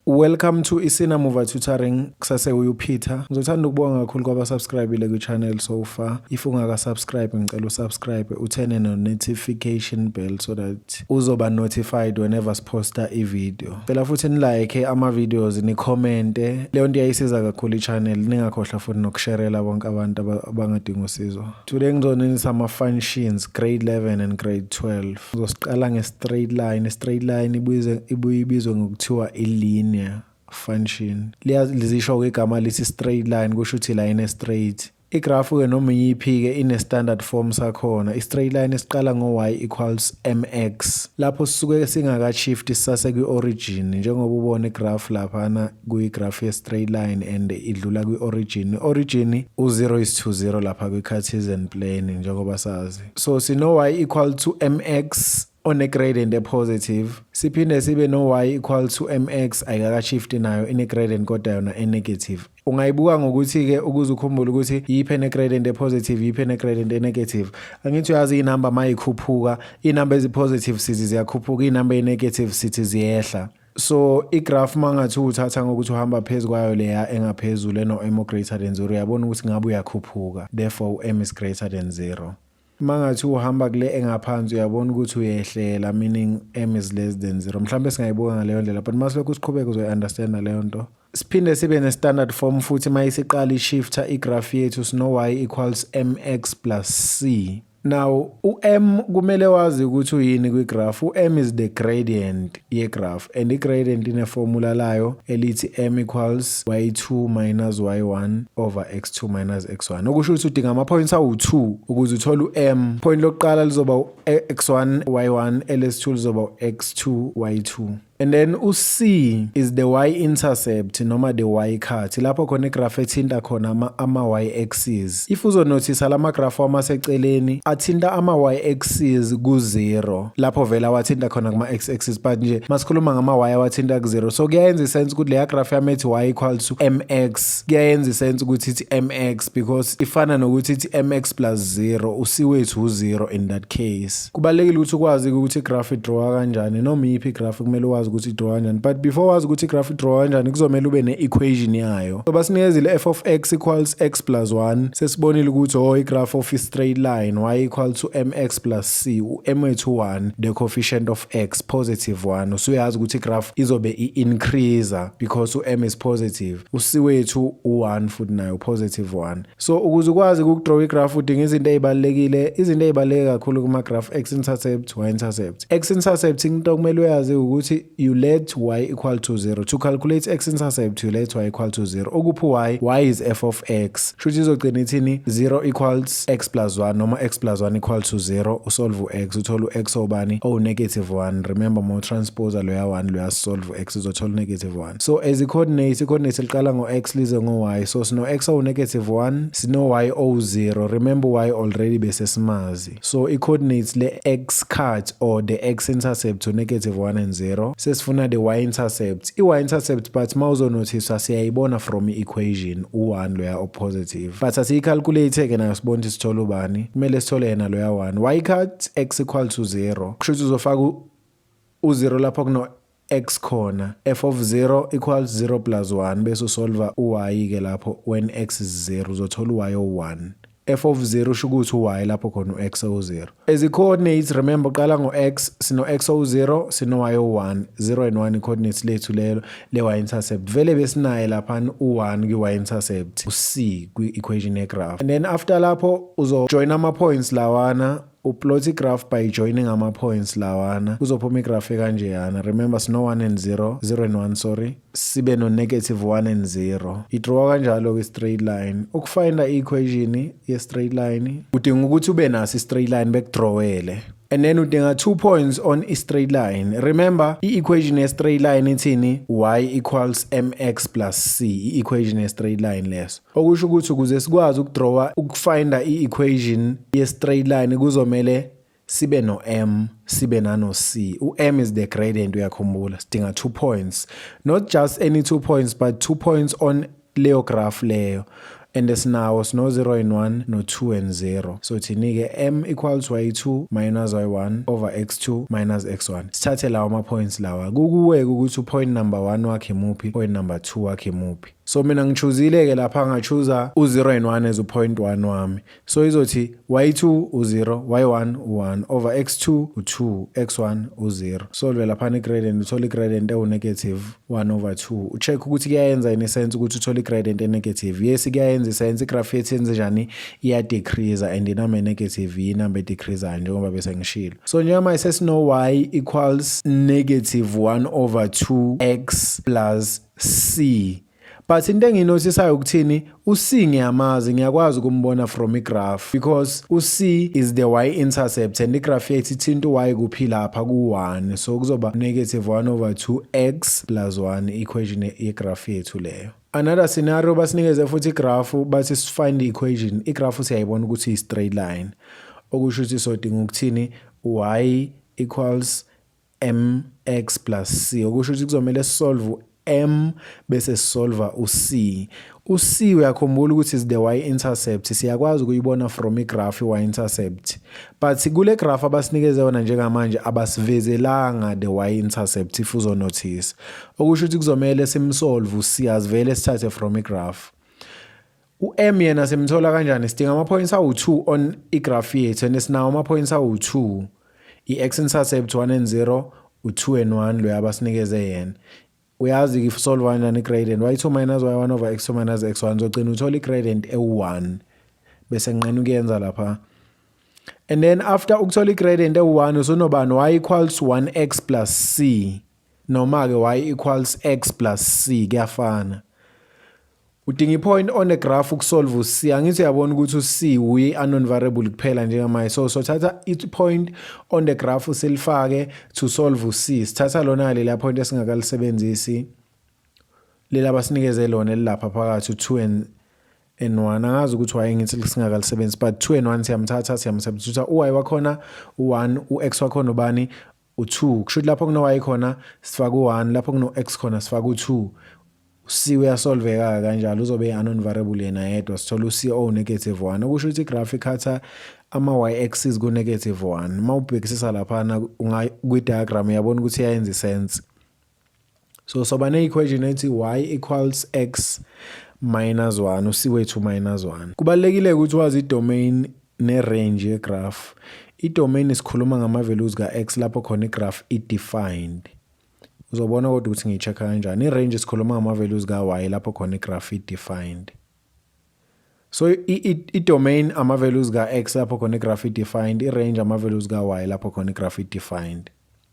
Welcome to Isina Muva Tutoring. Kusase uPeter. Ngizothanda ukubonga kakhulu kwaba-subscribe kwi-channel so far. If ungaka-subscribe, ngicela usubscribe, uturn no notification bell so that uzoba notified whenever siposta i-video. Cela futhi ni-like ama-videos, ni-commente. Leyo nto iyayisiza kakhulu i-channel. Ningakhohlwa futhi nokusharela bonke abantu abangadinga usizo. Today ngizonenisa ama-functions, grade 11 and grade 12. Ngizosiqala nge-straight line. I-straight line ibuye ibizwe ngokuthiwa i-linear function. Lizisho igama lithi straight line, kusho ukuthi line straight. Igraph ke noma iyiphi ke ine standard form sakhona. I-straight line isiqala ngo-y equals mx. Lapho sisuke singaka shift, sisase kwi-origin, njengoba ubona igraph laphana kuyi-graph ye-straight line and idlula kwi-origin. Origin u-0 is to 0 lapha kwi-Cartesian plane, njengoba sazi. So sino y equal to mx one gradient e-positive, siphinde sibe no y equal to mx ayikaka-shift, nayo ine-gradient kodwa yona e-negative. Ungayibuka ngokuthi-ke ukuze ukhumbule ukuthi yiphi ene-gradient e-positive, yiphi ene-gradient e-negative. Angithi uyazi iy'namba uma yikhuphuka, iy'namba ezi-positive sithi ziyakhuphuka, iy'namba ey'negative sithi ziyehla. So igraph mangathi uthatha ngokuthi uhamba phezu kwayo leya engaphezulu eno-m greater than 0, uyabona ukuthi ngabe uyakhuphuka, therefore u-m is greater than 0. Mangathi uhamba kule engaphansi, uyabona ukuthi uyehlela, meaning m is less than 0. Mhlawumbe singayibuka ngaleyo ndlela, but masilokhu siqhubeka uzoyi-understanda leyo nto. Siphinde sibe ne-standard form futhi uma isiqala ishifta igraph yethu, sino y equals mx plus c. Now u-m kumele wazi ukuthi uyini kwigraph. U-m is the gradient ye-graph, and i-gradient ine-formula layo elithi m equals y2 minus y1 over x2 minus x1, okusho ukuthi udinga ama-points awu-2 ukuze uthole u-m. Point lokuqala lizoba u-x1 y1, ls2 lizoba u-x2 y2. And then u-C is the y-intercept noma the y-cut, lapho khona igraph ethinta khona ama-y axis. If uzonothisa, lama graph wamaseceleni athinta ama-y axis ku-0, lapho vele awathinta khona kuma-x axis, but nje masikhuluma ngama-y awathinta ku-0. So kuyayenza isense ukuthi leya graph yami ethi y equals to mx, kuyayenza isense ukuthi ithi mx because ifana nokuthi ithi mx plus 0, u-c wethu u-0 in that case. Kubalulekile ukuthi ukwazi ukuthi igraph idrawa kanjani. Noma iyiphi igraph kumele wazi ukuthi idrawa kanjani, but before wazi ukuthi igraph idrawa kanjani, kuzomela ube ne-equation yayo. So basinikezile f of x equals x plus 1. Sesibonile ukuthi, oh, igraph of i-straight line y equal to mx plus c, u-m wethu 1, the coefficient of x positive 1. Usuyazi ukuthi igraph izobe i-increase because u-m is positive, u-c wethu u-1 futhi nayo positive 1. So ukuze ukwazi ukudraw igraph udinga izinto ey'balulekile, izinto ey'baluleke kakhulu kuma-graph: x intercept, y intercept. X intercept, into okumele uyazi ukuthi you let y equal to 0. To calculate x intercept, you let y equal to 0. Okuphi y? Y is f of x. Shuthi izogcina ithini? 0 equals x plus 1 noma x plus 1 equal to 0. Usolve u-x, uthole u-x obani? Oh, negative 1. Remember, mo transpose loya 1 loya, solve x, uzothola negative 1. So as i-coordinate, i-coordinate liqala ngo-x lize ngo-y. So sino x owu negative 1, sino y owu 0. Remember, y already bese simazi. So i-coordinates le x cut or the x intercept to negative 1 and 0. Sesifuna the y intercept, i-y intercept, but mawuzonothisa siyayibona from i-equation, u-1 loya o-positive, but asiyicalculate ke nayo sibone ukuthi sithole ubani. Kumele sithole yena loya 1. Y cut x equal to 0, kusho ukuthi uzofaka u-0 lapho kuno x khona. F of 0 equals 0 plus 1, bese usolva u-y ke lapho. When x is 0, uzothola u-y o-1. F of 0 usho ukuthi u-y lapho khona u-x owu-0. As i-coordinates, remember, uqala ngo-x, sino-x owu-0, sino-y owu-1. 0 and 1 i-coordinates lethu lelo le-y intercept. Vele besinaye laphana u-1 kwi-y intercept, u-c kwi-equation ye-graph. And then after lapho uzojoin ama-points lawana, uplot igraph by joining ama-points lawana, kuzophuma igraph ekanjeyana. Remember, sino 1 and 0, 0 and 1, sorry, sibe no negative 1 and 0. Idrawa kanjalo kwi-straight line. Ukufinda i-equation ye-straight line, udinga ukuthi ube naso i-straight line bekudrawele, and then udinga two points on i-straight line. Remember, i-equation ye-straight line ithini? Y equals mx plus c, i-equation ye-straight line leso. Okusho ukuthi ukuze sikwazi ukudrawa, ukufinda i-equation ye-straight line, kuzomele sibe no-m, sibe nano-c. U-m is the gradient, uyakhumbula. Sidinga two points, not just any two points, but two points on leyo graph leyo. And sinawo, sino 0 and 1 no 2 and 0. So thini-ke? M equals y2 minus y1 over x2 minus x1. Sithathe lawo ama-points lawa. Kukuwe-ke ukuthi upoint number 1 wakhe imuphi, point number 2 wakhe imuphi. So mina ngichoosile-ke lapha, ngachoosa u-0 and 1 as u-point 1 wami. So izothi y2 u-0, y1 u-1 over x2 u-2, x1 u-0. Solve laphana i-gradient, uthole i-gradient ewu-negative 1 over 2. Ucheck ukuthi kuyayenza yini sense ukuthi uthole i-gradient e-negative. Yes, kuyayenza isense. I-graph yethu yenze njani? Iya-decrease, and inumber e-negative inumber e-decreasayo, njengoba bese ngishilo. So njengamanje sesino y equals negative 1 over 2 x plus c, but into engiyinothisayo ukuthini? U-c ngiyamazi, ngiyakwazi ukumbona from igraph, because u-c is the y-intercept and igraph yethu ithinta u-y kuphi? Lapha ku-1. So kuzoba negative 1 over 2 x plus 1, equation yegraph yethu leyo. Another scenario, basinikeze futhi igraph, bathi find the equation. Igraph siyayibona ukuthi i-straight line, okusho ukuthi sodinga ukuthini? Y equals mx plus c, okusho ukuthi kuzomele sisolve m bese sisolva u-c. U-c, uyakhumbula ukuthi is the y-intercept. Siyakwazi ukuyibona from igraph i-y-intercept, but kule graph abasinikeze yona njengamanje abasivezelanga the y-intercept, if uzonotice, okusho ukuthi kuzomele simsolve u-c, asivele sithathe from igraph. U-m yena simthola kanjani? Sidinga ama-points awu-2 on igraph yethu, and sinawo ama-points awu-2: i-x intercept 1 and 0, u-2 and 1 lo abasinikeze yena. Uyazi if solve kanjani i-gradient? Y2 minus y1 over x2 minus x1. Uzogcina uthola i-gradient ewu-1, bese nginqena ukuyenza lapha. And then after ukuthola i-gradient ewu-1, usunobani? Y equals 1x plus c, noma-ke y equals x plus c, kuyafana. Udinga i-point on the graph ukusolve u-c. Angithi uyabona ukuthi u-c uyi-unknown variable kuphela njengamanje? So sothatha i-point on the graph silifake to solve u-c. Sithatha lona leliya point esingakalisebenzisi, lela basinikeze lona elilapha phakathi, u-2 and 1. Angazi ukuthi why ngithi singakalisebenzisi, but 2 and 1 siyamthatha, siyamsubstitute. U-y wakhona u-1, u-x wakhona ubani? U-2. Kusho ukuthi lapho kuno-y khona sifaka u-1, lapho kuno-x khona sifaka u-2. C uyasolveka kanjalo, uzobe i-unknown variable yena yedwa. Sithola u-c owu-negative 1, okusho ukuthi igraph icutha ama-y axis ku-negative 1. Uma ubhekisisa laphana kwi-diagram, uyabona ukuthi iyayenza isense. So soba ne-equation ethi y equals x minus 1, u-c wethu minus 1. Kubalulekile ukuthi wazi i-domain ne-range yegraph. I-domain, sikhuluma ngama-values ka-x lapho khona igraph i-defined. Uzobona kodwa ukuthi ngiyi-check-a kanjani. I-range, sikhuluma ngama-values ka-y lapho khona igraph i-defined. So i-domain, ama-values ka-x lapho khona igraph i-defined. I-range, ama-values ka-y lapho khona igraph i-defined.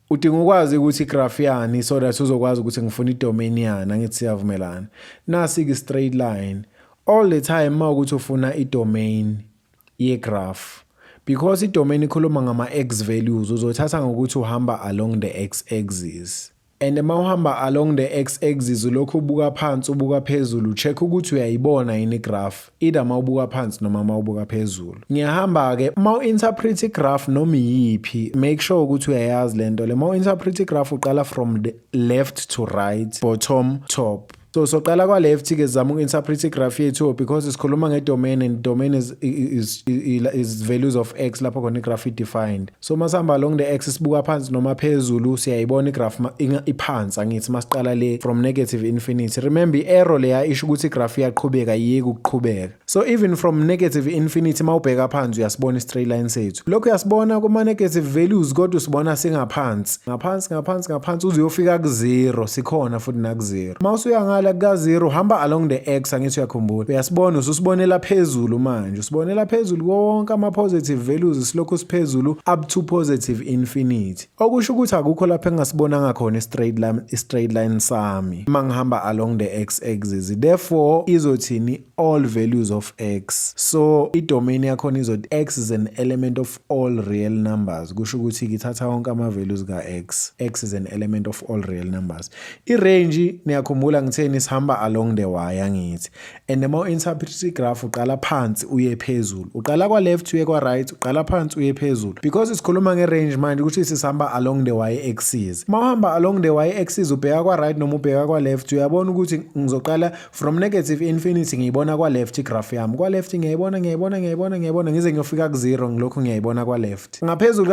Udinga ukwazi ukuthi igraph yani, so that uzokwazi ukuthi ngifuna i-domain yani. Angithi siyavumelana? Nasi-ke straight line. All the time uma ukuthi ufuna i-domain ye-graph, because i-domain ikhuluma ngama-x values, uzothatha ngokuthi uhamba along the x axis. And uma uhamba along the x axis, ulokhu ubuka phansi, ubuka phezulu, check ukuthi uyayibona yini igraph, either uma ubuka phansi noma uma ubuka phezulu. Ngiyahamba-ke. Uma u-interpret igraph noma iyiphi, make sure ukuthi uyayazi lento le. Uma u-interpret igraph, uqala from the left to right, bottom, top. So soqala kwa left ke, sizama uku-interpret igraph yethu, because sikhuluma nge-domain and domain is values of x lapho khona igraph i-defined. So masihamba along the x, sibuka phansi noma phezulu, siyayibona igraph iphansi. Angithi masiqala le from negative infinity, remember i-arrow leya isho ukuthi igraph iyaqhubeka, iyeke ukuqhubeka. So even from negative infinity, mawubheka phansi, uyasibona i-straight line sethu. Lokhu uyasibona kuma-negative values, kodwa usibona singaphansi, ngaphansi, ngaphansi, ngaphansi, uze uyofika ku-zero. Sikhona futhi naku-zero. Uma usuya ngala kuka-zero, hamba along the x. Angithi uyakhumbula? Uyasibona, ususibonela phezulu manje, usibonela phezulu kuwo wonke ama-positive values. Silokhu siphezulu up to positive infinity, okusho ukuthi akukho lapho engingasibonanga khona i-straight line sami uma ngihamba along the x axis. Therefore izothini? All values of x. So i-domain yakhona izothi x is an element of all real numbers. Kusho ukuthi ngithatha wonke ama-values ka-x. X is an element of all real numbers. I-range, niyakhumbula ngitheni? Sithini? Sihamba along the y, angithi? And uma u-interpret igraph, uqala phansi uye phezulu, uqala kwa-left uye kwa-right, uqala phansi uye phezulu. Because sikhuluma nge-range manje, ukuthi sisihamba along the y axis. Uma uhamba along the y axis, ubheka kwa-right noma ubheka kwa-left, uyabona ukuthi ngizoqala from negative infinity. Ngiyibona kwa-left igraph yami, kwa-left ngiyayibona, ngiyayibona, ngiyayibona, ngiyayibona ngize ngiyofika ku-zero. Ngilokhu ngiyayibona kwa-left. Ngaphezulu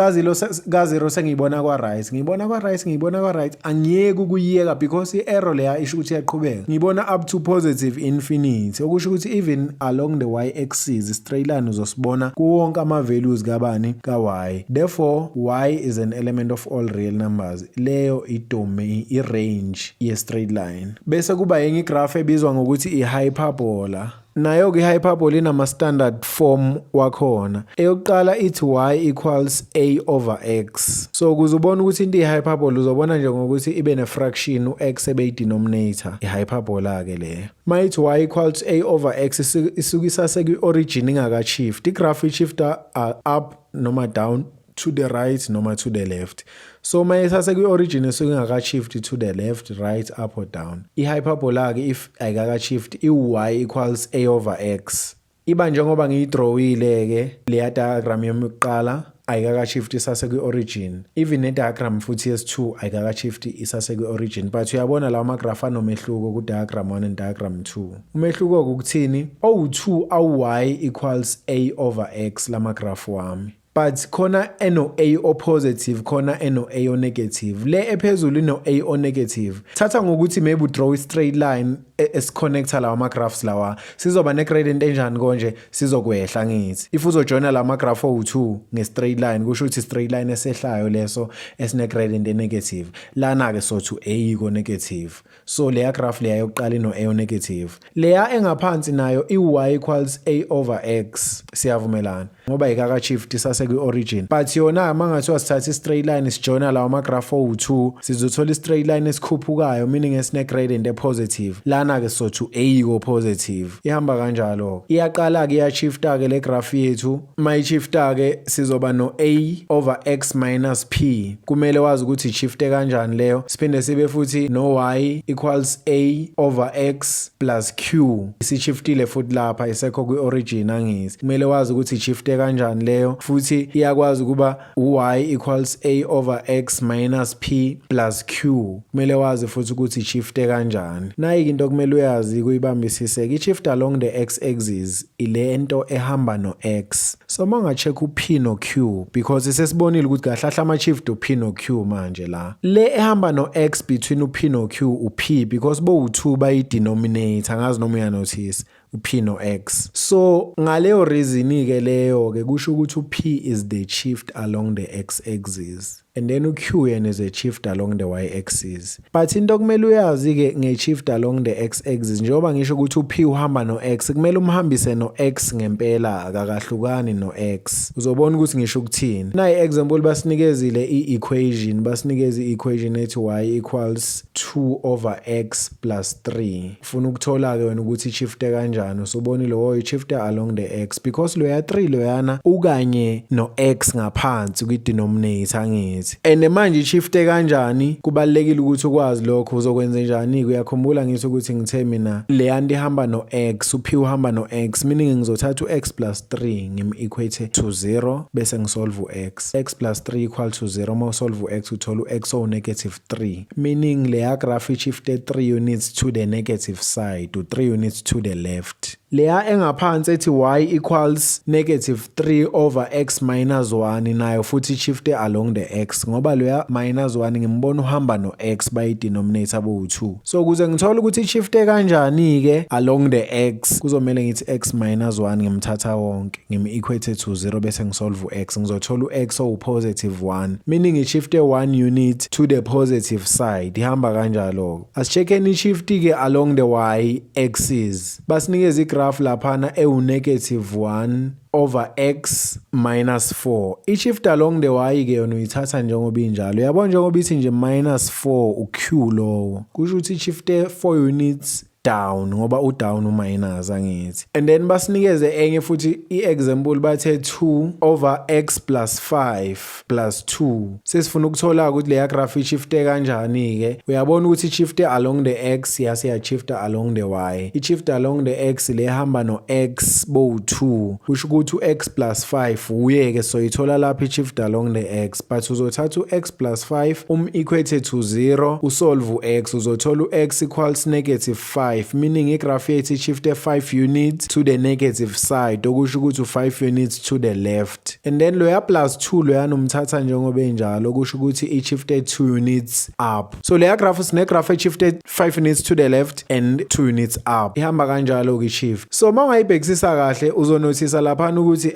ka-zero sengiyibona kwa-right, ngiyibona kwa-right, ngiyibona kwa-right. Angiyeki ukuyiyeka because i-arrow leya isho ukuthi iyaqhubeka. Ngiyibona up to positive infinity, okusho ukuthi even along the y axis, straight line uzosibona kuwonke ama-values kabani? Ka-y. Therefore, y is an element of all real numbers. Leyo i-domain, i-range ye-straight line. Bese kuba yenye igraph ebizwa ngokuthi i-hyperbola. Nayo-ke i-hyperbola inama-standard form wakhona. Eyokuqala ithi y equals a over x. So ukuze ubone ukuthi into i-hyperbola, uzobona nje ngokuthi ibe ne-fraction, u-x ebe yi-denominator. I-hyperbola-ke leyo. Ma ithi y equals a over x, isuke isase kwi-origin, ingaka-shift. Igraph i-shifta up noma down, to the right noma to the left. So uma isase kwi-origin, isuke ingaka-shift to the left, right, up or down. I-hyperbola-ke, if ayikaka-shift, i-y equals a over x iba njengoba ngiyidrawile-ke leya diagram yami yokuqala, ayikaka-shift, isase kwi-origin. Even ne-diagram futhi yesi-2 ayikaka-shift, isase kwi-origin. But uyabona lawa magraph anomehluko ku-diagram 1 and diagram 2. Umehluko ukuthini? Owu-2 awu-y equals a over x lama graph wami, but khona eno A o positive, khona eno A o negative. Le ephezulu ino A o negative. Thatha ngokuthi maybe draw a straight line esiconnecta lawa ama graphs lawa, sizoba ne gradient enjani konje? Sizokwehla, ngithi? If uzojoina la ma graph owu2 nge straight line, kusho ukuthi straight line esehlayo leso esine gradient e negative. Lana ke sothi A iko negative. So leya graph leya yokuqala ino A o negative. Leya engaphansi nayo i y equals A over x, siyavumelana, ngoba ikaka shift, isase kwi-origin. But yona uma ngathiwa sithatha i-straight line sijoina lawa ama-graph owu-2, sizothola i-straight line esikhuphukayo, meaning esine-gradient e-positive. Lana-ke sothi A ko-positive. Ihamba kanjalo. Iyaqala-ke, iyashifta-ke le graph yethu. Uma ishifta-ke, sizoba no-A over x minus p. Kumele wazi ukuthi ishifte kanjani leyo. Siphinde sibe futhi no-y equals A over x plus q. Isishiftile futhi lapha, isekho kwi-origin, angithi? Kumele wazi ukuthi ishifte kanjani leyo. Futhi iyakwazi ukuba u-y equals A over x minus p plus q. Kumele wazi futhi ukuthi ishifte kanjani. Nayi into okumele uyazi, kuyibambisiseke: i-shift along the x axis ile nto ehamba no-x. So uma unga-check u-p no-q, because sesibonile ukuthi kahle kahle ama-shift u-p no-q manje la, le ehamba no-x between u-p no-q u-p, because bowu-2 bayi-denominator. Angazi noma uyanothisa, u-p no-x. So ngaleyo reason-ke leyo-ke kusho ukuthi u-p is the shift along the x axis and then u-q yena is a shift along the y axis. But into okumele uyazi-ke nge-shift along the x axis, njengoba ngisho ukuthi u-p uhamba no-x, kumele umhambise no-x ngempela, akakahlukani no-x. Uzobona ukuthi ngisho ukuthini. Nayi example, basinikezile i-equation, basinikeze i-equation ethi y equals 2 over x plus 3. Ufuna ukuthola-ke wena ukuthi i-shifte kanjani. Usubonile wo i-shifte along the x because loya 3 loyana ukanye no-x ngaphansi kwi-denominator, angithi? And manje i-shifte kanjani? Kubalulekile ukuthi ukwazi lokho. Uzokwenza njani? Uyakhumbula ngithi ukuthi ngithe mina leya nto ihamba no-x, u-p uhamba no-x, meaning ngizothatha u-x plus 3 ngim-equate to 0, bese ngisolve u-x. X plus 3 equal to 0. Uma usolve u-x, uthola u-x owu-negative 3, meaning leya graph i-shifte 3 units to the negative side, u-3 units to the left. Leya engaphansi ethi y equals negative 3 over x minus 1 nayo futhi ishifte along the x, ngoba loya minus 1 ngimbona uhamba no-x, bayi-denominator bowu-2. So ukuze ngithole ukuthi ishifte kanjani-ke along the x, kuzomele ngithi x minus 1 ngimthatha wonke, ngim-equate to 0, bese ngisolve u-x. Ngizothola u-x owu-positive 1, meaning ishifte 1 unit to the positive side. Ihamba kanjalo. Asi-check-eni i-shift-ke along the y axis. Basinikeza igraph laphana ewu-negative 1 over x minus 4. I-shift along the y ke yona uyithatha njengoba injalo. Uyabona njengoba ithi nje minus 4, u-q lowo, kusho ukuthi i-shifte 4 units. Down, ngoba u-down u-minus, angithi? And then basinikeze enye futhi i-example, bathe 2 over x plus 5 plus 2. Sesifuna ukuthola ukuthi leya graph ishifte kanjani-ke. Uyabona ukuthi ishifte along the x, yase yashifta along the y. I-shift along the x le hamba no-x bowu-2, kusho ukuthi u-x plus 5 uye-ke soyithola lapho i-shift along the x, but uzothatha u-x plus 5 um-equate to 0, usolve u-x, uzothola u-x equals negative 5, meaning igraph yethu ishifte 5 units to the negative side, okusho ukuthi u-5 units to the left. And then loya plus 2 loya nomthatha njengoba enjalo, okusho ukuthi i-shifte 2 units up. So leya graph, sine-graph eshifte 5 units to the left and 2 units up. Ihamba kanjalo-ke i-shift. So uma ungayibhekisisa kahle, uzonothisa laphana ukuthi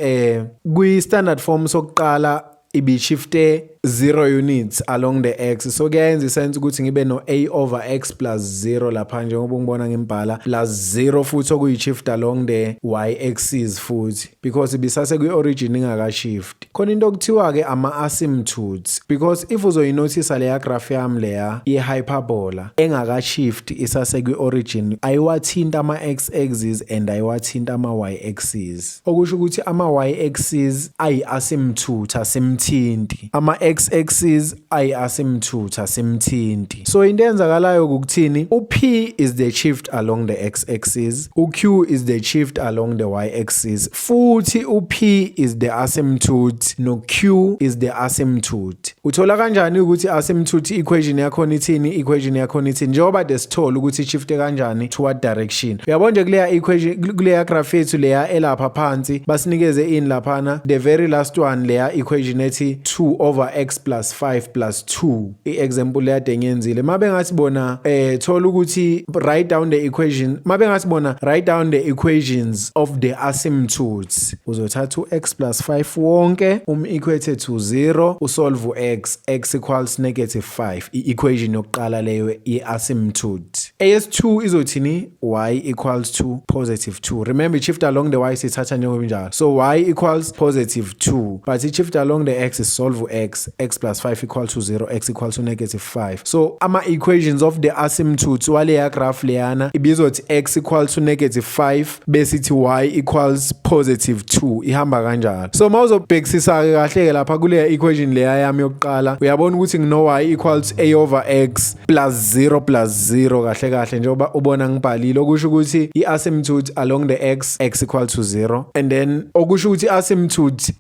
kwi-standard form sokuqala ibishifte 0 units along the x, so kuyayenza isense ukuthi ngibe no a over x plus 0 lapha, njengoba ungibona ngimbhala, plus 0 futhi, okuyi-shift along the y axis futhi, because ibisase kwi-origin ingakashift. Khona into okuthiwa-ke ama-asymptotes, because if uzoyinothisa leya graph yami leya ye-hyperbola engakashift isase kwi-origin, ayiwathinta ama-x axis and ayiwathinta ama-y axis, okusho ukuthi ama-y axis ayi-asymptote, asimthinti, ama-x axis ayi-asymptote, asimthinti. So into eyenzakalayo ukuthini? U-p is the shift along the x axis, u-q is the shift along the y axis, futhi u-p is the asymptote no-q is the asymptote. Uthola kanjani ukuthi asymptote? Equation yakhona ithini? Equation yakhona ithini? Njengoba de sithola ukuthi ishifte kanjani, to what direction. Uyabona nje kuleya equation, kuleya graph yethu leya elapha phansi, basinikeze ini laphana? The very last one, leya equation ethi 2 over x plus 5 plus 2, i-example leyade ngiyenzile. Mabe ngathi bona thola ukuthi write down the equation, mabe ngathi bona write down the equations of the asymptotes, uzothatha u-x plus 5 wonke um-equate to 0, usolve u-x, x equals negative 5, i-equation yokuqala leyo i-asymptote. As2 izothini? Y equals to positive 2. Remember, i-shift along the y sithatha njengoba injalo, so y equals positive 2, but i-shift along the x is solve x, x plus 5 equal to 0, x equal to negative 5. So ama-equations of the asymptotes waleya graph leyana ibizothi x equal to negative 5, bese ithi y equals positive 2. Ihamba kanjalo. So uma uzobhekisisa-ke kahle-ke lapha kuleya equation leya yami yokuqala, uyabona ukuthi ngino y equals a over x plus 0 plus 0, kahle kahle njengoba ubona ngibhalile, okusho ukuthi i-asymptote along the x, x equal to 0, and then okusho ukuthi i-asymptote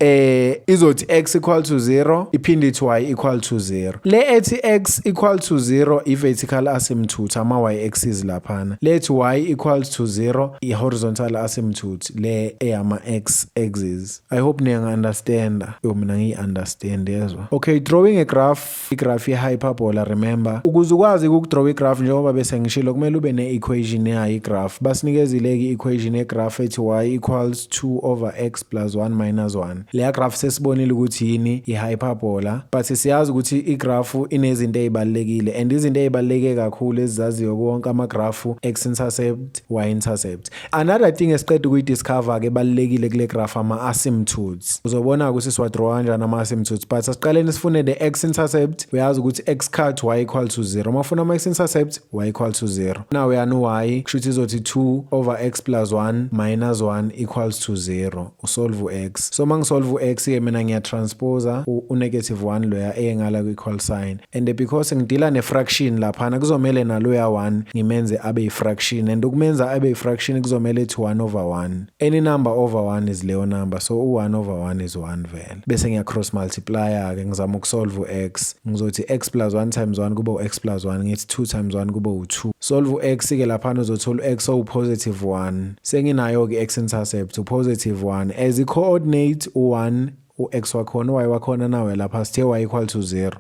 izothi x equal to 0, iphinde ithi y equal to 0. Le ethi x equal to 0 i-vertical asymptote, ama-y axis laphana. Le ethi y equals to 0 i-horizontal asymptote, le eyama-x axis. I hope niyangi-understanda. Yo, mina ngiyi-understand, yezwa? Okay, drawing a graph, igraph ye-hyperbola. Remember, ukuze ukwazi ukudraw igraph, njengoba bese ngishilo, kumele ube ne-equation yayo igraph. Basinikezile-ke i-equation yegraph ethi y equals 2 over x plus 1 minus 1. Leya graph sesibonile ukuthi yini? I-hyperbola. But siyazi ukuthi igraph inezinto ey'balulekile, and izinto ey'baluleke kakhulu ezizaziyo kuwonke amagrafu, x intercept, y intercept. Another thing esiqeda ukuyidiscover-ke ebalulekile kule graph, ama-asymptotes. Uzobona ukuthi siwadraw kanjani ama-asymptotes, but asiqaleni sifune the x intercept. Uyazi ukuthi x cut y equal to 0. Uma ufuna ama-x intercept, y equal to 0. Now uyani y kusho ukuthi izothi 2 over x plus 1 minus 1 equals to 0. Usolve u-x. So uma ngisolve u-x-ke mina, ngiyatranspose u-negative 1 loya eyengala kwi-equal sign, and because ngidila ne-fraction laphana, kuzomele naloya 1 ngimenze abe yi-fraction, and ukumenza abe yi-fraction kuzomele ethi 1 over 1. Any number over 1 is leyo number, so u-1 over 1 is 1 vele. Bese ngiya-cross multiplier-ke, ngizama ukusolve u-x. Ngizothi x plus 1 times 1 kube u-x plus 1, ngithi 2 times 1 kube u-2. Solve u-x-ke laphana, uzothola u-x owu-positive 1. Senginayo-ke x intercept, u-positive 1 as i-coordinate, u-1 u-x wakhona. U-y wakhona nawe lapha sithe y equal to 0,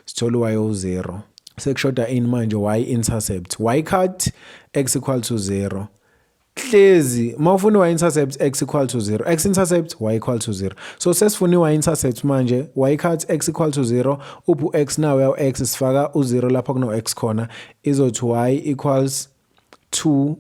sithola u-y owu-0. Sekushoda ini manje? Y intercept, y cut x equal to 0. Hlezi uma ufuna i-y intercept, x equal to 0, x intercept, y equal to 0. So sesifuna i-y intercept manje. Y cut x equal to 0. Uphi u-x? Nawe u-x, sifaka u-0 lapha kuno-x khona. Izothi y equals 2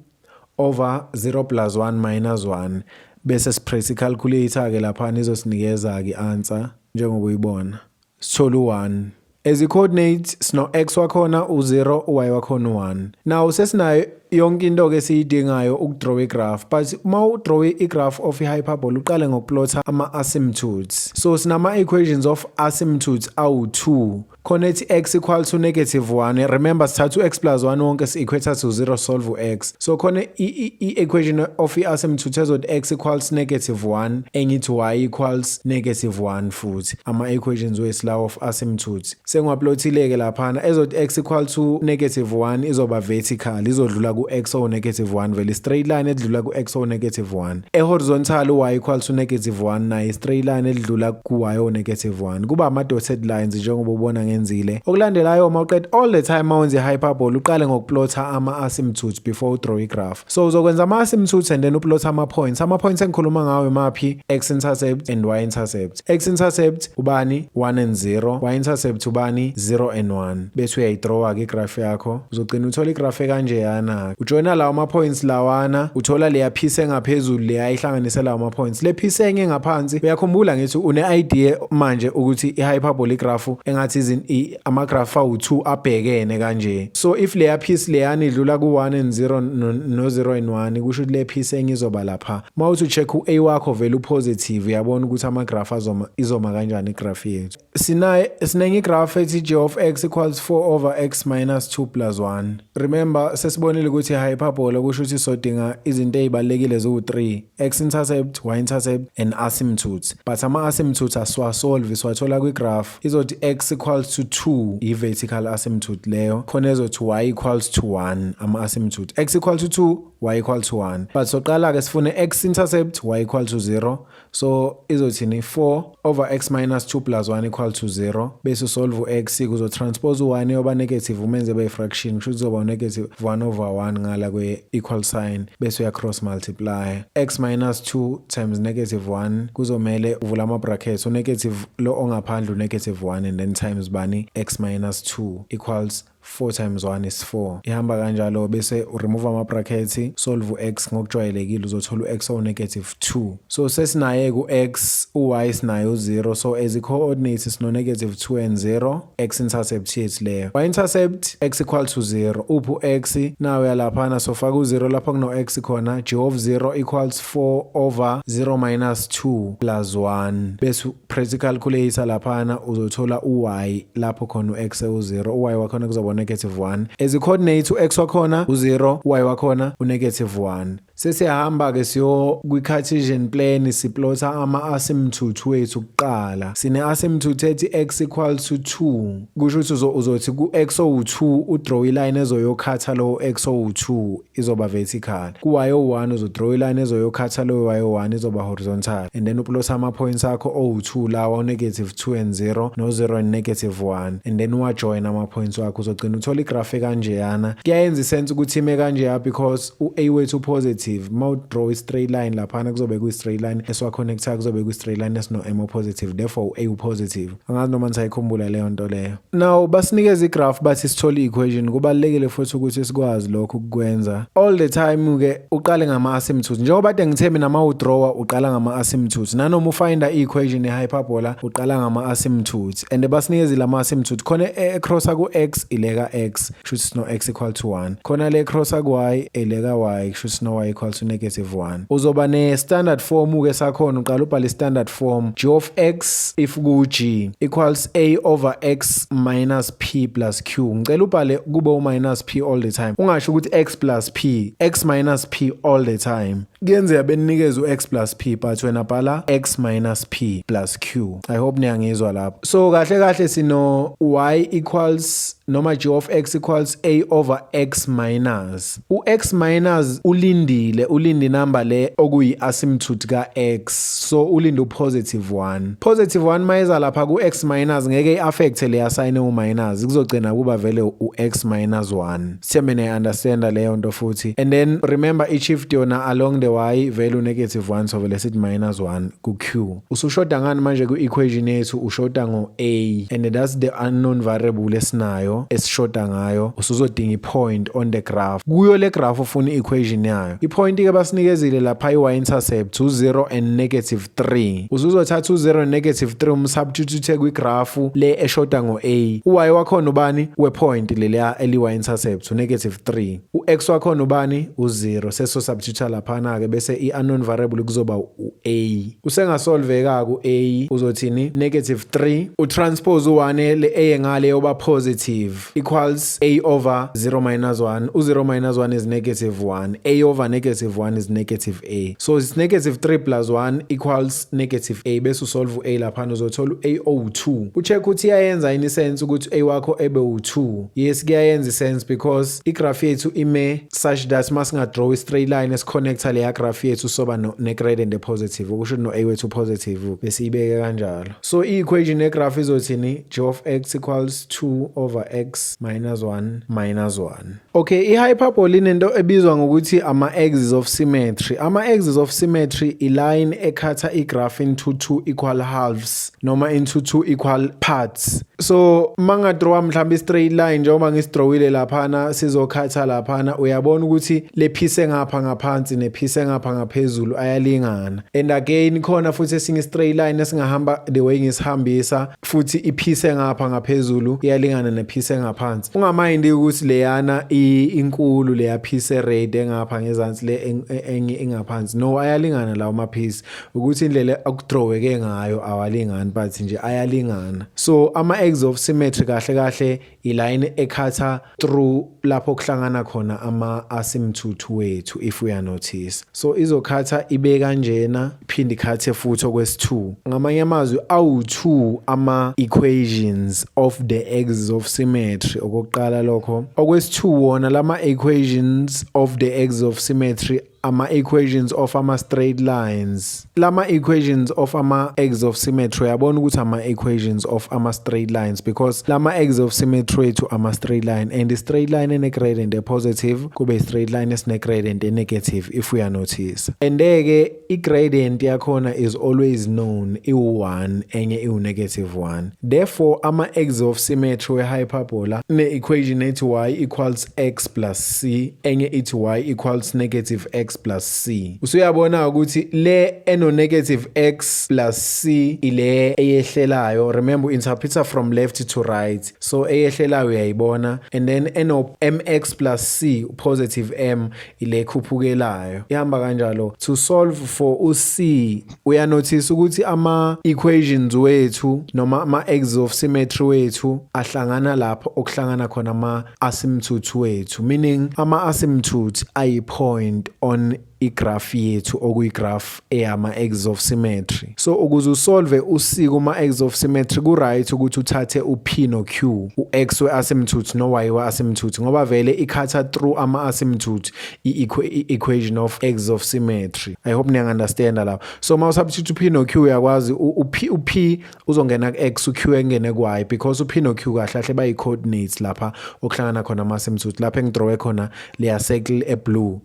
over 0 plus 1 minus 1, bese sipress i-calculator ke laphana, izosinikeza ke i-answer njengoba uyibona, sithola u-1. As i-coordinates, sino x wakhona u0, u-y wakhona u1. Now sesinayo yonke into ke esiyidingayo ukudraw igraph, but uma udraw igraph of i-hyperbola, uqale ngokuplotha ama-asymptotes. So sinama equations of asymptotes awu-2. Khona ethi x equal to negative 1. Remember, sithatha u-x plus 1 wonke, si-equate to 0, solve u-x. So khona i-equation of i-asymptote ezothi x equals negative 1, engithi y equals negative 1 futhi. Ama-equations wethu lawo of asymptotes sengiwaplothile-ke laphana. Ezothi x equal to negative 1 izoba vertical, izodlula ku-x o negative 1, vele straight line edlula ku-x o negative 1. E-horizontal, u-y equal to negative 1 naye straight line edlula ku-y o negative 1, kuba ama-dotted lines njengoba ubona ngenzile. Okulandelayo, uma uqeda, all the time uma wenza i-hyperbola, uqale ngokuplotha ama-asymptotes before udraw igraph. So uzokwenza ama-asymptotes and then uplotha ama-points. Ama-points engikhuluma ngawo imaphi? X intercept and y intercept. X intercept ubani? 1 and 0. Y intercept ubani? 0 and 1. Bese uyayidrawa-ke igraph yakho, uzogcina uthola igraph ekanjeyana. Ujoyina lawo ama-points lawana, uthola leya piece engaphezulu, leya ihlanganise lawo ma-points. Le piece enye ngaphansi, uyakhumbula ngithi une-idea manje ukuthi i-hyperbolic graph engathi ama-graph awu-2 abhekene kanje. So if leya piece leyana idlula ku-1 and 0 no-0 and 1, kusho ukuthi le piece enye izoba lapha. Uma uthi ucheck u-a wakho, vele upositive, uyabona ukuthi ama-graph azoma izoma kanjani igraph yethu. Sinaye sinenye igraph ethi g of x equals 4 over x minus 2 plus 1. Remember, sesibonile ukuthi i-hyperbola kusho ukuthi sodinga izinto ey'balulekile ziwu-3: x intercept, y intercept and asymptotes. But ama-asymptotes asiwasolve, siwathola kwi-graph. Izothi x equals to 2, i-vertical asymptote leyo. Khona ezothi y equals to 1, ama-asymptote x equal to 2, y equal to 1. But soqala-ke sifune x intercept, y equal to 0. So izothini? 4 over x minus 2 plus 1 equal to 0. Bese usolve u-x, kuzotranspose u-1 yoba negative, umenze be fraction, kusho ukuthi kuzoba negative 1 over 1 ngala kwe-equal sign, bese uya cross multiply. X minus 2 times negative 1, kuzomele uvula ama-brackets, u-negative lo ongaphandle, u-negative 1, and then times bani? X minus 2 equals 4 times 1 is 4. Ihamba kanjalo, bese uremove ama-brackets, solve u-x ngokujwayelekile, uzothola u-x owu-negative 2. So sesinaye ku-x, u-y sinaye u-0. So as i-coordinates sino-negative 2 and 0, x intercept yethu leyo. Y intercept, x equal to 0. Uphi u-x? Nawe uyalaphana, sofaka u-0 lapho kuno-x khona. G of 0 equals 4 over 0 minus 2 plus 1. Bese press calculator laphana, uzothola u-y lapho khona u-x ewu-0, u-y wakhona kuzoba negative 1. As i-coordinate, u-x wakhona u-0, u-y wakhona u-negative 1. Sesiyahamba-ke siyo kwi-Cartesian plane, siplotha ama-asymptote wethu kuqala. Sine-asymptote ethi x equal to 2, kusho ukuthi uzothi ku-x owu-2 udraw iline ezoyokhatha lo x owu-2, izoba vertical. Ku-y owu-1 uzodraw iline ezoyokhatha lo y owu-1, izoba horizontal, and then uplotha ama-points akho owu-2 lawa, negative 2 and 0 no-0 and negative 1, and then uwajoin ama-points wakho, uzogcina uthola igraph ekanjeyana. Kuyayenza isense ukuthi ime kanjeya because u-a wethu positive. Uma udraw i-straight line laphana, kuzobe kuyi-straight line esiwaconnecta, kuzobe kuyi-straight line esino-m positive, therefore u-a u-positive. Angazi noma nisayikhumbula leyo nto leyo. Now basinikeza igraph, bathi sithole i-equation. Kubalulekile futhi ukuthi sikwazi lokho ukukwenza. All the time-ke uqale ngama-asymptotes, njengoba kade ngithe mina, uma udrawa uqala ngama-asymptotes, nanoma ufinda i-equation ye-hyperbola uqala ngama-asymptotes. And basinikezile ama-asymptotes. Khona e-crossa ku-x, ileka x, kusho ukuthi sino-x equal to 1. Khona le crossa ku-y, eleka y, kusho ukuthi sino-y equal to negative 1. Uzoba ne-standard form-ke sakhona, uqala ubhale i-standard form: g of x, if ku-g, equals a over x minus p plus q. Ngicela ubhale kube u-minus p all the time, ungasho ukuthi x plus p, x minus p all the time. Kuyenzeka beninikeze u-x plus p, but wena bhala x minus p plus q. I hope niyangizwa lapho. So kahle kahle sino y equals noma g of x equals a over x minus u-x minus, ulindile, ulinde inamba le okuyi-asymptote ka-x, so ulinde u-positive 1. Positive 1 mayeza lapha ku-x minus, ngeke i-affect leya sign ewu-minus, kuzogcina kuba vele u-x minus 1. Sithembe niya-understanda leyo nto futhi. And then remember, i-shift yona along the Y vele u-negative 1, so vele sithi minus 1 ku-Q. Usushoda ngani manje ku-equation yethu? Ushoda ngo-A, and that's the unknown variable esinayo esishoda ngayo. Usuzodinga i-point on the graph. Kuyo le graph ufuna i-equation yayo. I-point ke basinikezile lapha, i-y-intercept u-0 and negative 3. Usuzothatha u-0 and negative 3, umsubstitute kwi-graph le eshoda ngo-A. U-y wakhona ubani? We-point leliya eli-y-intercept, u-negative 3. U-x wakhona ubani? U-0. Seso substitute laphana-ke, bese i-unknown variable kuzoba u-A. Usengasolveka ku-A, uzothini? Negative 3 utranspose u-1, le A ngale yoba positive, equals A over 0 minus 1. U-0 minus 1 is negative 1. A over negative 1 is negative A, so it's negative 3 plus 1 equals negative A. Bese usolve u-A laphana, uzothola u-A owu-2. Ucheck ukuthi iyayenza yini sense ukuthi A wakho ebe u-2. Yes, kuyayenza isense because igraph yethu ime such that masingadraw i-straight line esiconnecta leya graph yethu, soba ne-gradient e-positive, okusho no-A wethu positive, bese ibeke kanjalo. So i-equation yegraph izothini? G of x equals 2 over x minus 1 minus 1. Okay, i-hyperbola inento ebizwa ngokuthi ama-axis of symmetry. Ama-axis of symmetry, i-line ecutha i-graph into two equal halves noma into two equal parts. So mangadrawa mhlawumbe i-straight line njengoba ngisidrawile laphana, sizocutha laphana, uyabona ukuthi le piece engapha ngaphansi nepiece engapha ngaphezulu ayalingana. And again, khona futhi esinye straight line esingahamba the way ngisihambisa, futhi ipiece engapha ngaphezulu iyalingana nepiece engaphansi. Ungamayindi ukuthi leyana inkulu, leya piece red engapha ngezansi, le enye engaphansi. No, ayalingana lawo ma piece, ukuthi indlela akudraweke ngayo awalingani, but nje ayalingana. So ama axis of symmetry kahle kahle iline ecutha through lapho kuhlangana khona ama asymptote wethu, if we are notice. So izocutha ibe kanjena, iphinde icuthe futhi okwesi2. Ngamanye amazwi, awu2 ama equations of the axis of symmetry. Okokuqala lokho. Okwesi2, wona lama equations of the axis of symmetry ama equations of ama straight lines. Lama equations of ama axis of symmetry, uyabona ukuthi ama equations of ama straight lines because lama axis of symmetry wethu ama straight line, and the straight line ene gradient e positive kube straight line esine gradient e negative, if we are notice. And ke i gradient yakhona is always known, iwu1, enye iwu negative 1. Therefore, ama axis of symmetry we hyperbola ne equation ethi y equals x plus c, enye ithi y equals negative x plus c. Usuyabona ukuthi le eno negative x plus c ile eyehlelayo. Remember, interpreter from left to right, so eyehlelayo uyayibona. And then eno mx plus c, positive m, ile khuphukelayo. Ihamba kanjalo. To solve for u-c, uyanotice ukuthi ama equations wethu noma ama axis of symmetry wethu ahlangana lapho okuhlangana khona ama asymptote wethu, meaning ama asymptote ayi point on igraph yethu, okuyigraph eyama axis of symmetry. So ukuze usolve u-c kuma axis of symmetry, ku right ukuthi uthathe u-p no q, u-x we-asymptote no y we-asymptote, ngoba vele icutha through ama asymptote i-equation of axis of symmetry. I hope niyangi-understanda lapho. So uma usubstitute u-p no q, uyakwazi u-p uzongena ku-x, u-q engene ku-y, because u-p no q kahle kahle bayi-coordinates lapha okuhlangana khona ama-asymptote, lapha engidrawe khona leya circle eblue.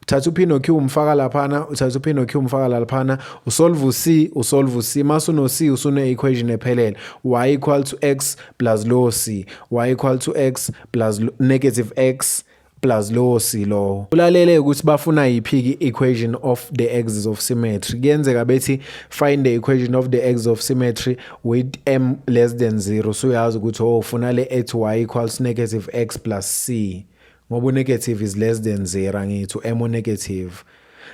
Uthatha u-p no q, umfaka laphana, uthatha u-p no q, umfaka laphana, usolve u-c, usolve u-c. Mase uno-c, usune-equation ephelele: y equal to x plus lo c, y equal to x plus negative x plus lo c lo. Ulalele ukuthi bafuna yiphi equation of the axis of symmetry. Kuyenzeka bethi, "Find the equation of the axis of symmetry with m less than 0." So uyazi ukuthi, oh, ufuna le ethi y equals negative x plus c, ngoba negative is less than 0, angithi m negative.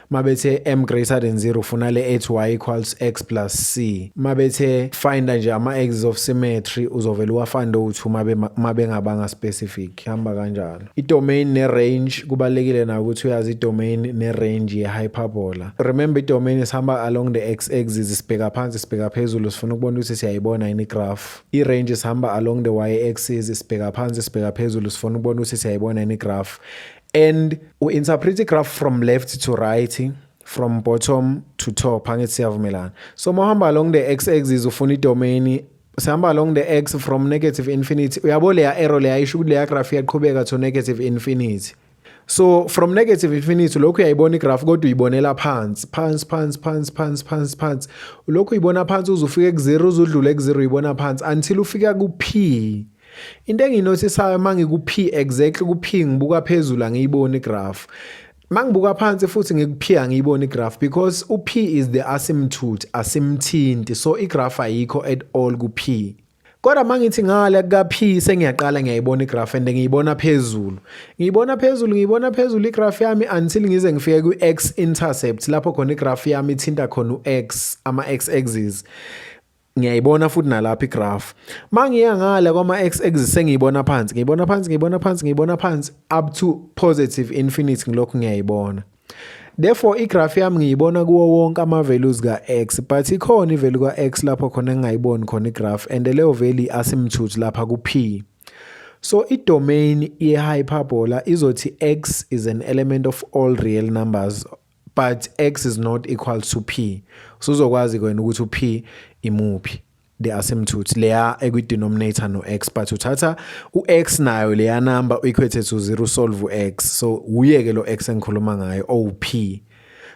Mabethe m greater than 0, ufuna le ethi y equals x plus c. Mabethe find nje ama axis of symmetry, uzovela uwafinde u2 mabe mabengabanga specific. Hamba kanjalo. I-domain ne-range kubalekile na ukuthi uyazi i-domain ne-range ye-hyperbola. Remember, i-domain isihamba along the x axis, sibheka phansi, sibheka phezulu, sifuna ukubona ukuthi siyayibona yini igraph. I-range sihamba along the y axis, sibheka phansi, sibheka phezulu, sifuna ukubona ukuthi siyayibona yini igraph. And we interpret graph from left to right, from bottom to top, angithi siyavumelana? So mawuhamba along the x axis, ufuna idomain, sihamba along the x from negative infinity. Uyabo leya arrow leya isho ukuthi leya graph iyaqhubeka to negative infinity. So from negative infinity lokhu uyayibona igraph, kodwa uyibonela phansi phansi phansi phansi phansi phansi phansi. Lokhu uyibona phansi uze ufike ku-0, uzudlule ku-0, uyibona phansi until ufika ku-p. Into engiyinothisayo, mangiku-p, exactly ku-p, ngibuka phezulu, angiyiboni igraph. Mangibuka phansi futhi ngiku-p, angiyiboni igraph, because u-p is the asymptote, asimthinti, so igraph ayikho at all ku-p. Kodwa mangithi ngale kuka-p, sengiyaqala ngiyayibona igraph, and ngiyibona phezulu, ngiyibona phezulu, ngiyibona phezulu igraph yami until ngize ngifike ku-x intercept, lapho khona igraph yami ithinta khona u-x, ama-x axis. Ngiyayibona futhi nalapha igraph. Mangiya ngale kwama x axis, sengiyibona phansi, ngiyibona phansi, ngiyibona phansi, ngiyibona phansi up to positive infinity. Ngilokhu ngiyayibona. Therefore igraph yami ngiyibona kuwo wonke ama values ka-x, but ikhona ivalue ka-x lapho khona engingayiboni khona igraph, and leyo value asymptote lapha ku-p. So i-domain ye-hyperbola izothi x is an element of all real numbers, but x is not equal to p. So uzokwazi kwena ukuthi u-p imuphi, the asymptote leya ekwi-denominator no-x, but uthatha u-x nayo leya number, equate to 0, solve u-x. So uyeke lo x engikhuluma ngayo owu-p.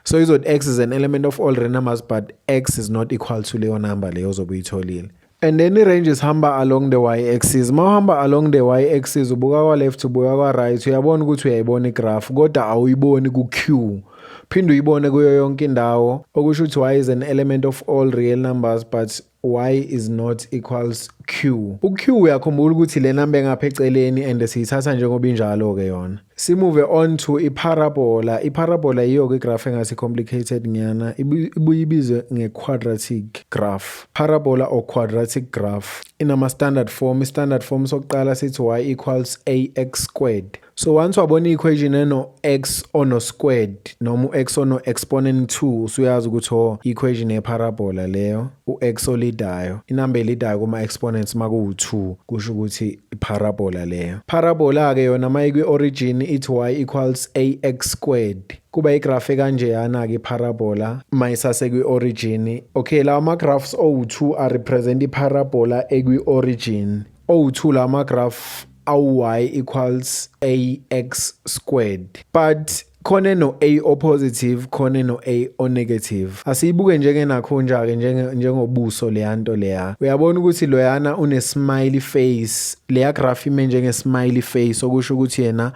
So izothi x is an element of all real numbers, but x is not equal to leyo number leyo ozobe uyitholile. And then i-range ihamba along the y-axis. Uma uhamba along the y-axis, ubuka kwa-left, ubuka kwa-right, uyabona ukuthi uyayibona igraph, kodwa awuyiboni ku-q. Phinde uyibone kuyo yonke indawo, okusho ukuthi y is an element of all real numbers, but y is not equals q. U-q, uyakhumbula ukuthi le number engapha eceleni, and siyithatha njengoba injalo-ke yona. Simove on to iparabola. Iparabola yiyo-ke igraph engathi complicated nyana, ibuye ibizwe nge-quadratic graph. Parabola or quadratic graph inama-standard form. I-standard form sokuqala sithi y equals ax squared. So once wabona i-equation eno-x ono-squared noma u-x ono-exponent 2, usuyazi ukuthi, oh, equation ye-parabola leyo. U-x olidayo, inamba elidayo kuma-exponents makuwu-2, kusho ukuthi i-parabola leyo. Parabola-ke yona mayikwi-origin ithi y equals ax squared. Kuba igraph ekanjeyana-ke iparabola mayisase kwi-origin. Okay, lawa ma-graphs owu-2 arepresent iparabola ekwi-origin. Owu-2 lawa ma-graph awu-y equals ax squared, but khona no-a o-positive, khona no-a o-negative. Asiyibuke njengenakhonja-ke, njengobuso leya nto leya. Uyabona ukuthi loyana une-smiley face, leya graph ime njenge-smiley face, okusho ukuthi yena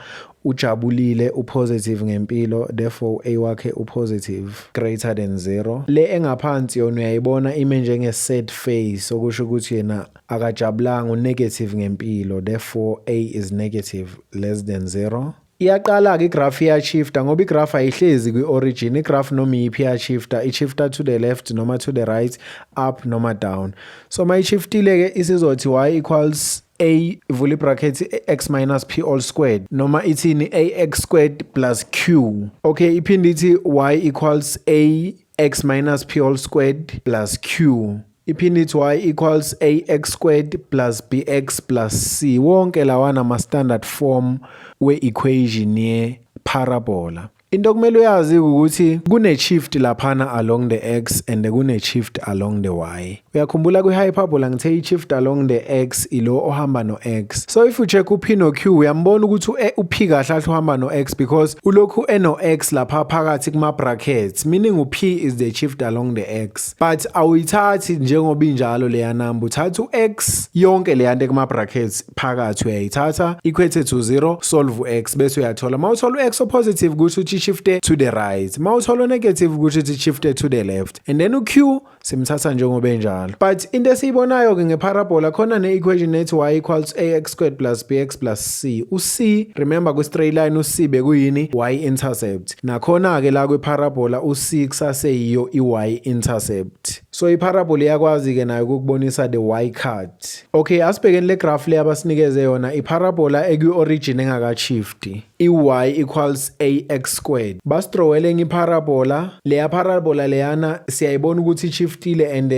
ujabulile, upositive ngempilo, therefore a wakhe upositive, greater than 0. Le engaphansi yona uyayibona ime njenge sad face, okusho ukuthi yena akajabulanga, unegative ngempilo, therefore a is negative, less than 0. Iyaqala-ke igraph iyashifta, ngoba igraph ayihlezi kwi-origin. Igraph noma iyiphi iyashifta, ishifta to the left noma to the right, up noma down. So mayishiftile-ke isizothi y equals a vula bracket x minus p all squared, noma ithini, ax squared plus q. Okay, iphinde ithi y equals a x minus p all squared plus q. Iphinde ithi y equals ax squared plus bx plus c. Wonke lawana ama-standard form we-equation ye-parabola. Into okumele uyazi ukuthi kune-shift laphana along the x and kune-shift along the y. Uyakhumbula kwi-hyperbola ngithe i-shift along the x ilo ohamba no-x. So if you check u-p no-q, uyambona ukuthi u-p kahle kahle uhamba no-x, because ulokhu eno-x lapha phakathi kuma-brackets, meaning u-p is the shift along the x. But awuyithathi njengoba injalo leya number, uthatha u-x yonke leya nto kuma-brackets phakathi, uyayithatha, equate to 0, solve u-x, bese uyathola. Uma uthola u-x o-positive, kusho ukuthi shifte to the right. Uma uthola negative, kusho ukuthi shifte to the left. And then u-q simthatha njengoba enjalo. But into esiyibonayo-ke ngeparabola, khona ne-equation ethi y equals ax squared plus bx plus c. U-c, remember kwi-straight line u-c bekuyini? Y intercept. Nakhona-ke la kwi-parabola u-c kusaseyiyo i-y intercept. So iparabola iyakwazi-ke nayo ukukubonisa the y cut. Okay, asibhekeni le graph le abasinikeze yona, iparabola ekwi-origin engakashifti, i-y equals ax squared. Basidrowele enye iparabola. Leya parabola leyana siyayibona ukuthi ishifte Ishiftile and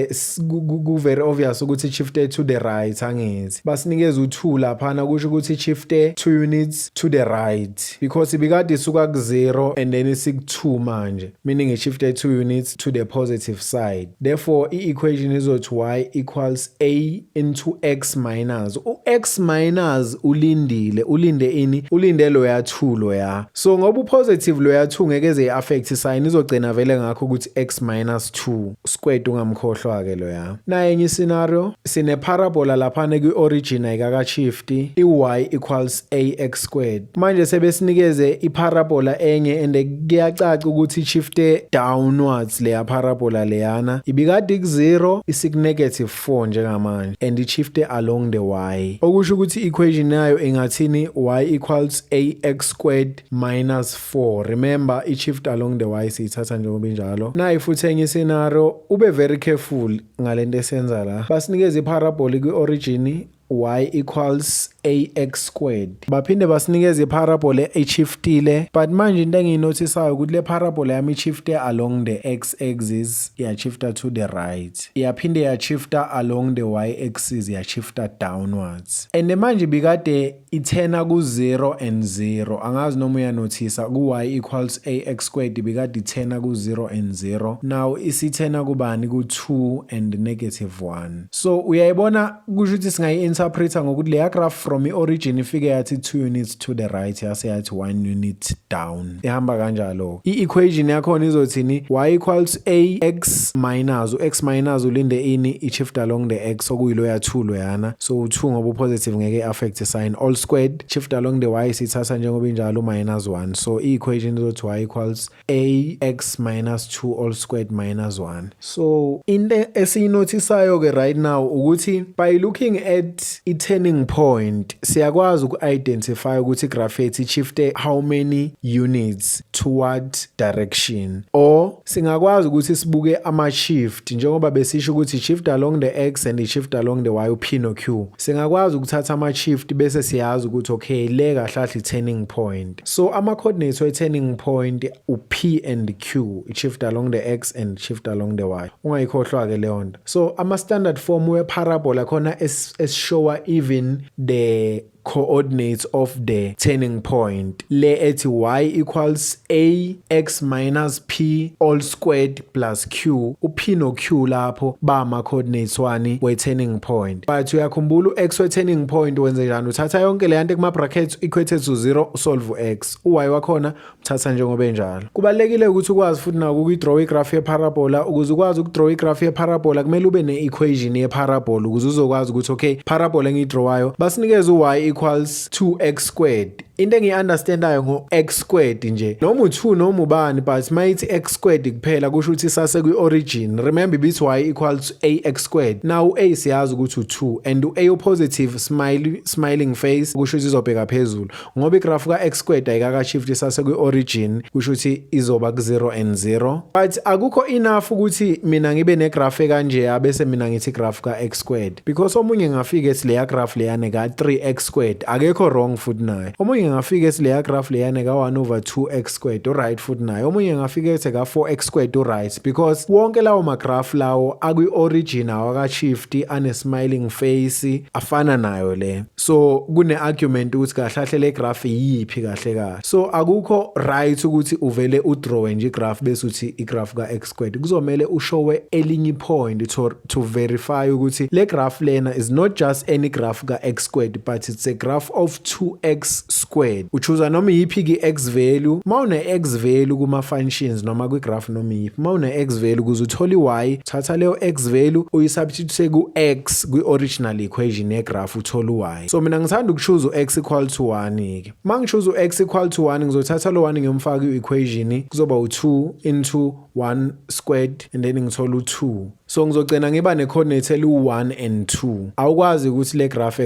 ku very obvious ukuthi ishifte to the right, angithi? Basinikeza u2 laphana, kusho ukuthi ishifte 2 units to the right because ibikade isuka ku-0 and then isiku-2 manje, meaning ishifte 2 units to the positive side. Therefore i-equation izothi y equals a into x minus u-x minus ulindile. Ulinde ini? Ulinde loya 2 loya. So ngoba upositive loya 2, ngeke eze i-affect sign, izogcina vele ngakho ukuthi x minus 2 squared. Ungamkhohlwa ke loya. Naye enye scenario, sine parabola laphana kwi-origin, ayikaka-shift, i-y equals ax squared. Manje sebesinikeze iparabola enye and kuyacaca ukuthi ishifte downwards leya parabola leyana. Ibikade ku-0, isiku-negative 4 njengamanje and ishifte along the y, okusho ukuthi equation yayo ingathini? Y equals ax squared minus 4. Remember, i-shift along the y siyithatha njengoba injalo. Nayi futhi enye scenario, ube very careful ngalento esenza la. Basinikeza iparabola kwi-origin, y equals ax squared. Baphinde basinikeze iparabola eshiftile, but manje into engiyinothisayo ukuthi le parabola yami ishifte along the x axis, iyashifta to the right, iyaphinde yashifta along the y axis, yashifta downwards. And manje bikade ithena ku-0 and 0. Angazi noma uyanothisa, ku-y equals ax squared bikade ithena ku-0 and 0, now isithena kubani? Ku-2 and negative 1. So uyayibona, kusho ukuthi singayi-interpreta ngokuthi leya graph from i-origin ifike yathi 2 units to the right, yase yathi 1 unit down. Ihamba kanjalo. I-equation yakhona izothini? Y equals a x minus u-x minus ulinde ini? I-shift along the x, okuyiloya 2 loyana. So u-2 ngoba u-positive ngeke i-affect sign, all squared. Shift along the y sithatha njengoba injalo, minus 1. So i-equation izothi y equals a x minus 2 all squared minus 1. So into esiyinothisayo ke right now ukuthi by looking at i-turning point, siyakwazi uku-identify ukuthi igraph yethu ishifte how many units toward direction, or singakwazi ukuthi sibuke ama-shift njengoba besisho ukuthi shift along the x and shift along the y, u-p no-q. Singakwazi ukuthatha ama-shift bese siyazi ukuthi okay, le kahle kahle i-turning point. So ama-coordinates we-turning point u-p and q, shift along the x and shift along the y. Ungayikhohlwa-ke leyo nto. So ama-standard form we-parabola khona esishowa even the coordinates of the turning point, le ethi y equals a x minus p all squared plus q. U-p no-q lapho ba ama-coordinates wani? We-turning point. But uyakhumbula, u-x we-turning point wenze njani? Uthatha yonke le yanto kuma-brackets, equated to 0, usolve u-x. U-y wakhona uthatha njengoba enjalo. Kubalulekile ukuthi ukwazi futhi nako ukuyidraw igraph ye-parabola. Ukuze ukwazi ukudraw igraph ye-parabola, kumele ube ne-equation ye-parabola ukuze uzokwazi ukuthi okay, parabola engiyidrawayo, basinikeze u-y equals 2x squared. Into engiyi-understandayo ngo-x squared nje, noma u-2 noma ubani, but mayithi x squared kuphela, kusho ukuthi sase kwi-origin. Remember, ibithi y equals ax squared. Now u-a siyazi ukuthi u-2 and u-a u-positive, smile, smiling face, kusho ukuthi izobheka phezulu. Ngoba igraph ka-x squared ayikaka-shift, sase kwi-origin, kusho ukuthi izoba ku-0 and 0. But akukho enough ukuthi mina ngibe negraph ekanje bese mina ngithi igraph ka-x squared, because omunye ngafika ethi leya graph leyane ka-3x squared, akekho wrong futhi naye. Omunye ngafika ethi leya graph leyane ka-1 over 2x squared, uright futhi naye. Omunye ngafika ethi ka-4x squared, uright, because wonke lawo magraph lawo akwi-origin, awaka-shift, ane-smiling face afana nayo le. So kune-argument ukuthi kahle kahle le graph iyiphi kahle kahle. So akukho right ukuthi uvele udrawe nje igraph bese uthi igraph ka-x squared. Kuzomele ushowe elinye point to verify ukuthi le graph lena is not just any graph ka-x squared, but it's a graph of 2x squared. Uchuza noma iyiphi i-x value. Ma une-x value kuma-functions noma kwi-graph noma iyiphi, ma une-x value, ukuze uthole i-y, thatha leyo x value uyisubstitute ku-x kwi-original equation yegraph, uthole u-y. So mina ngithanda ukuchoose u-x equal to 1-ke. Ma ngichoose u-x equal to 1, ngizothatha lo 1 ngiyomfaka kwi-equation, kuzoba u-2 into 1 squared and then ngithola u-2. So ngizogcina ngiba ne-coordinate eliwu-1 and 2. Awukwazi ukuthi le graph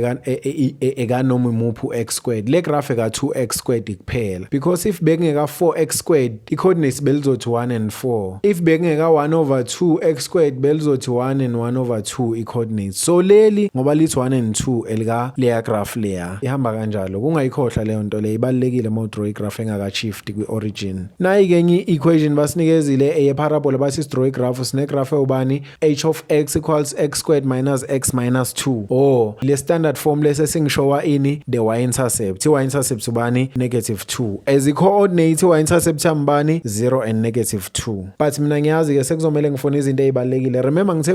ekanoma imuphi u-x squared, le graph. eka 2x squared kuphela, because if bekungeka 4x squared, i-coordinates belizothi 1 and 4. If bekungeka 1 over 2 x squared, belizothi 1 and 1 over 2 i-coordinates. So leli ngoba lithi 1 and 2 elika leya graph leya ihamba kanjalo. Kungayikhohlwa leyo nto leyo, ibalulekile uma udraw igraph engaka-shift kwi-origin. Nayi-ke enye i-equation basinikezile eye-parabola, bathi sidraw igraph. Sine-graph ewubani? H of x equals x squared minus x minus 2. Oh, le standard form lese singishowa ini? The y-intercept. I-y-intercept ubani? Negative 2. As i-coordinate, i-y-intercept yambani? 0 and negative 2. But mina ngiyazi-ke sekuzomele ngifune izinto ey'balulekile. Remember, ngithe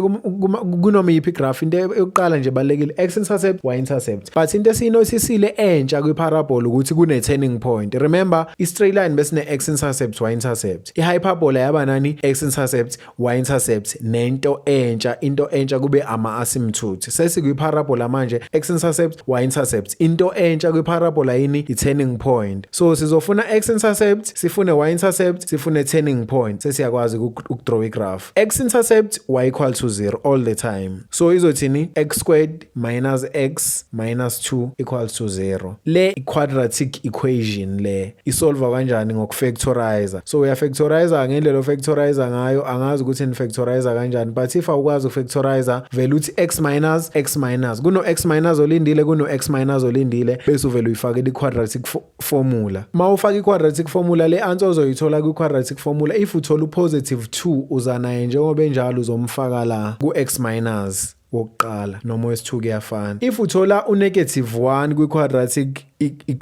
kunoma iyiphi igraph, into yokuqala nje ebalulekile, x intercept, y intercept. But into esiyinotisile entsha kwi-parabola ukuthi kune-turning point. Remember, i-straight line besine-x intercept, y intercept. I-hyperbola yaba nani? X intercept, y intercept, nento entsha. Into entsha kube ama-asymptote. Sesikwi-parabola manje, x intercept, y intercept. Into entsha kwi-parabola yini? I-turning point. So sizofuna x intercept, sifune y intercept, sifune turning point, sesiyakwazi ukudraw igraph. X intercept, y equal to 0 all the time. So izothini? X squared minus x minus 2 equals to 0. Le quadratic equation le isolva kanjani? Ngokufactorize. So uyafactorize ngendlela ofactorize ngayo. Angazi ukuthi nifactorize kanjani, but if awukwazi ukufactorize, vele uthi x minus x minus, kuno x minus olindile, kuno x minus olindile, bese uvele uyifakele i-quadratic formula. Ma ufaka i-quadratic formula, le answer ozoyithola kwi-quadratic formula, if uthola u-positive 2, uza naye njengoba enjalo, uzomfaka la ku-x minus wokuqala noma wesi-2, kuyafana. If uthola u-negative 1 kwi-quadratic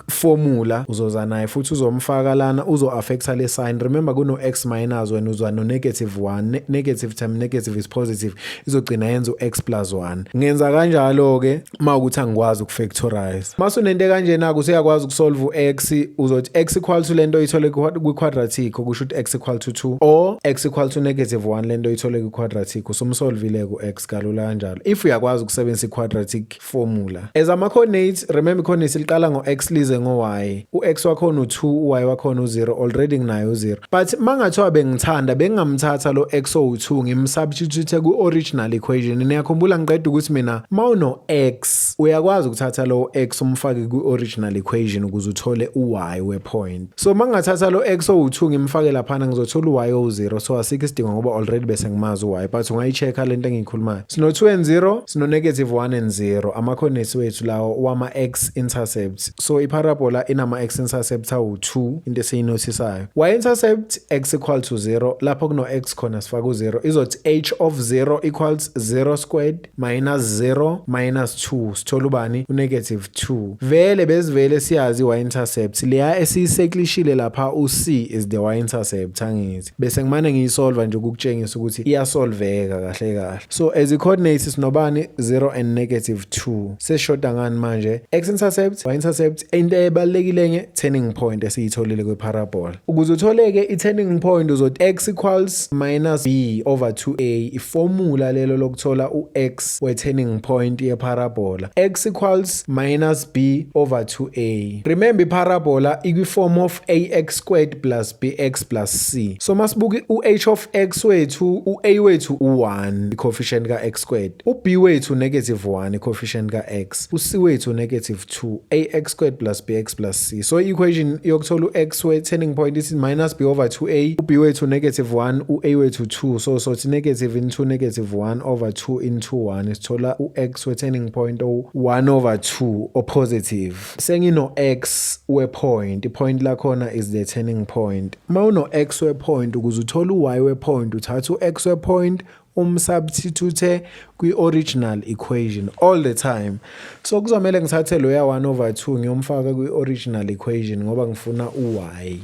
formula, uzoza naye futhi uzomfaka lana, uzo-affecta le sign. Remember, kuno-x minus, wena uzwa no-negative 1. Negative time negative is positive, izogcina yenza u-x plus 1. Ngenza kanjalo-ke uma ukuthi angikwazi ukufactorize. Mase unento kanjena-ke, usuyakwazi ukusolve u-x. Uzothi x equal to lento oyithole kwi-quadratic, okusho ukuthi x equal to 2 or x equal to negative 1, lento oyithole kwi-quadratic. Usumsolvile ku-x kalula kanjalo, if uyakwazi ukusebenzisa i-quadratic formula. As ama-coordinates, remember, i-coordinates liqala ngo-x lize ngo-y. U-x wakhona u-2, u-y wakhona u-0. Already nginayo u-0, but mangathiwa bengithanda, bengingamthatha lo x owu-2 ngimsubstitute ku-original equation. Niyakhumbula ngiqeda ukuthi mina ma uno-x, uyakwazi ukuthatha lo x umfake kwi-original equation ukuze uthole u-y we-point. So mangingathatha lo x owu-2 ngimfake laphana, ngizothola u-y owu-0. So asikho isidingo ngoba already bese ngimazi u-y, but ungayi-check-a lento engiyikhulumayo. Sino-2 and 0, sino-negative 1 and 0, ama-coordinates wethu lawo wama-x intercepts. So iparabola inama-x intercept awu-2, into esiyinotisayo. Y intercept, x equal to 0. Lapho kuno-x khona sifaka u-0. Izothi h of 0 equals 0 squared minus 0 minus 2. Sithola ubani? U-negative 2. Vele bezivele siyazi i-y intercept leya esiyiseklishile lapha, u-c is the y intercept, angithi? Bese ngimane ngiyisolva nje ukukutshengisa ukuthi iyasolveka kahle kahle. So as i-coordinates sinobani? 0 and negative 2. Sesishoda ngani manje? X intercept, y intercept. Into ebalulekile nge turning point esiyitholile kwi-parabola. Ukuze utholeke i-turning point, uzothi x equals minus b over 2a. Iformula lelo lokuthola u-x we-turning point ye-parabola, x equals minus b over 2a. Remember, i-parabola ikwi-form of ax squared plus bx plus c. So masibuka u-h of x wethu, u-a wethu u-1, i-coefficient ka-x squared, u-b wethu negative 1, i-coefficient ka-x, u-c wethu negative 2, ax squared plus bx plus c. So i-equation yokuthola u-x we-turning point ithi minus b over 2a, u-b wethu negative 1, u-a wethu 2. So sothi negative into negative 1 over 2 into 1, sithola u-x we-turning point o-1 over 2 o-positive. Sengino-x we-point, i-point lakhona is the turning point. Ma uno-x we-point, ukuze uthole u-y we-point, uthatha u-x we-point umsubstitute kwi-original equation all the time. So kuzomele ngithathe loya 1 over 2 ngiyomfaka kwi-original equation ngoba ngifuna u-y.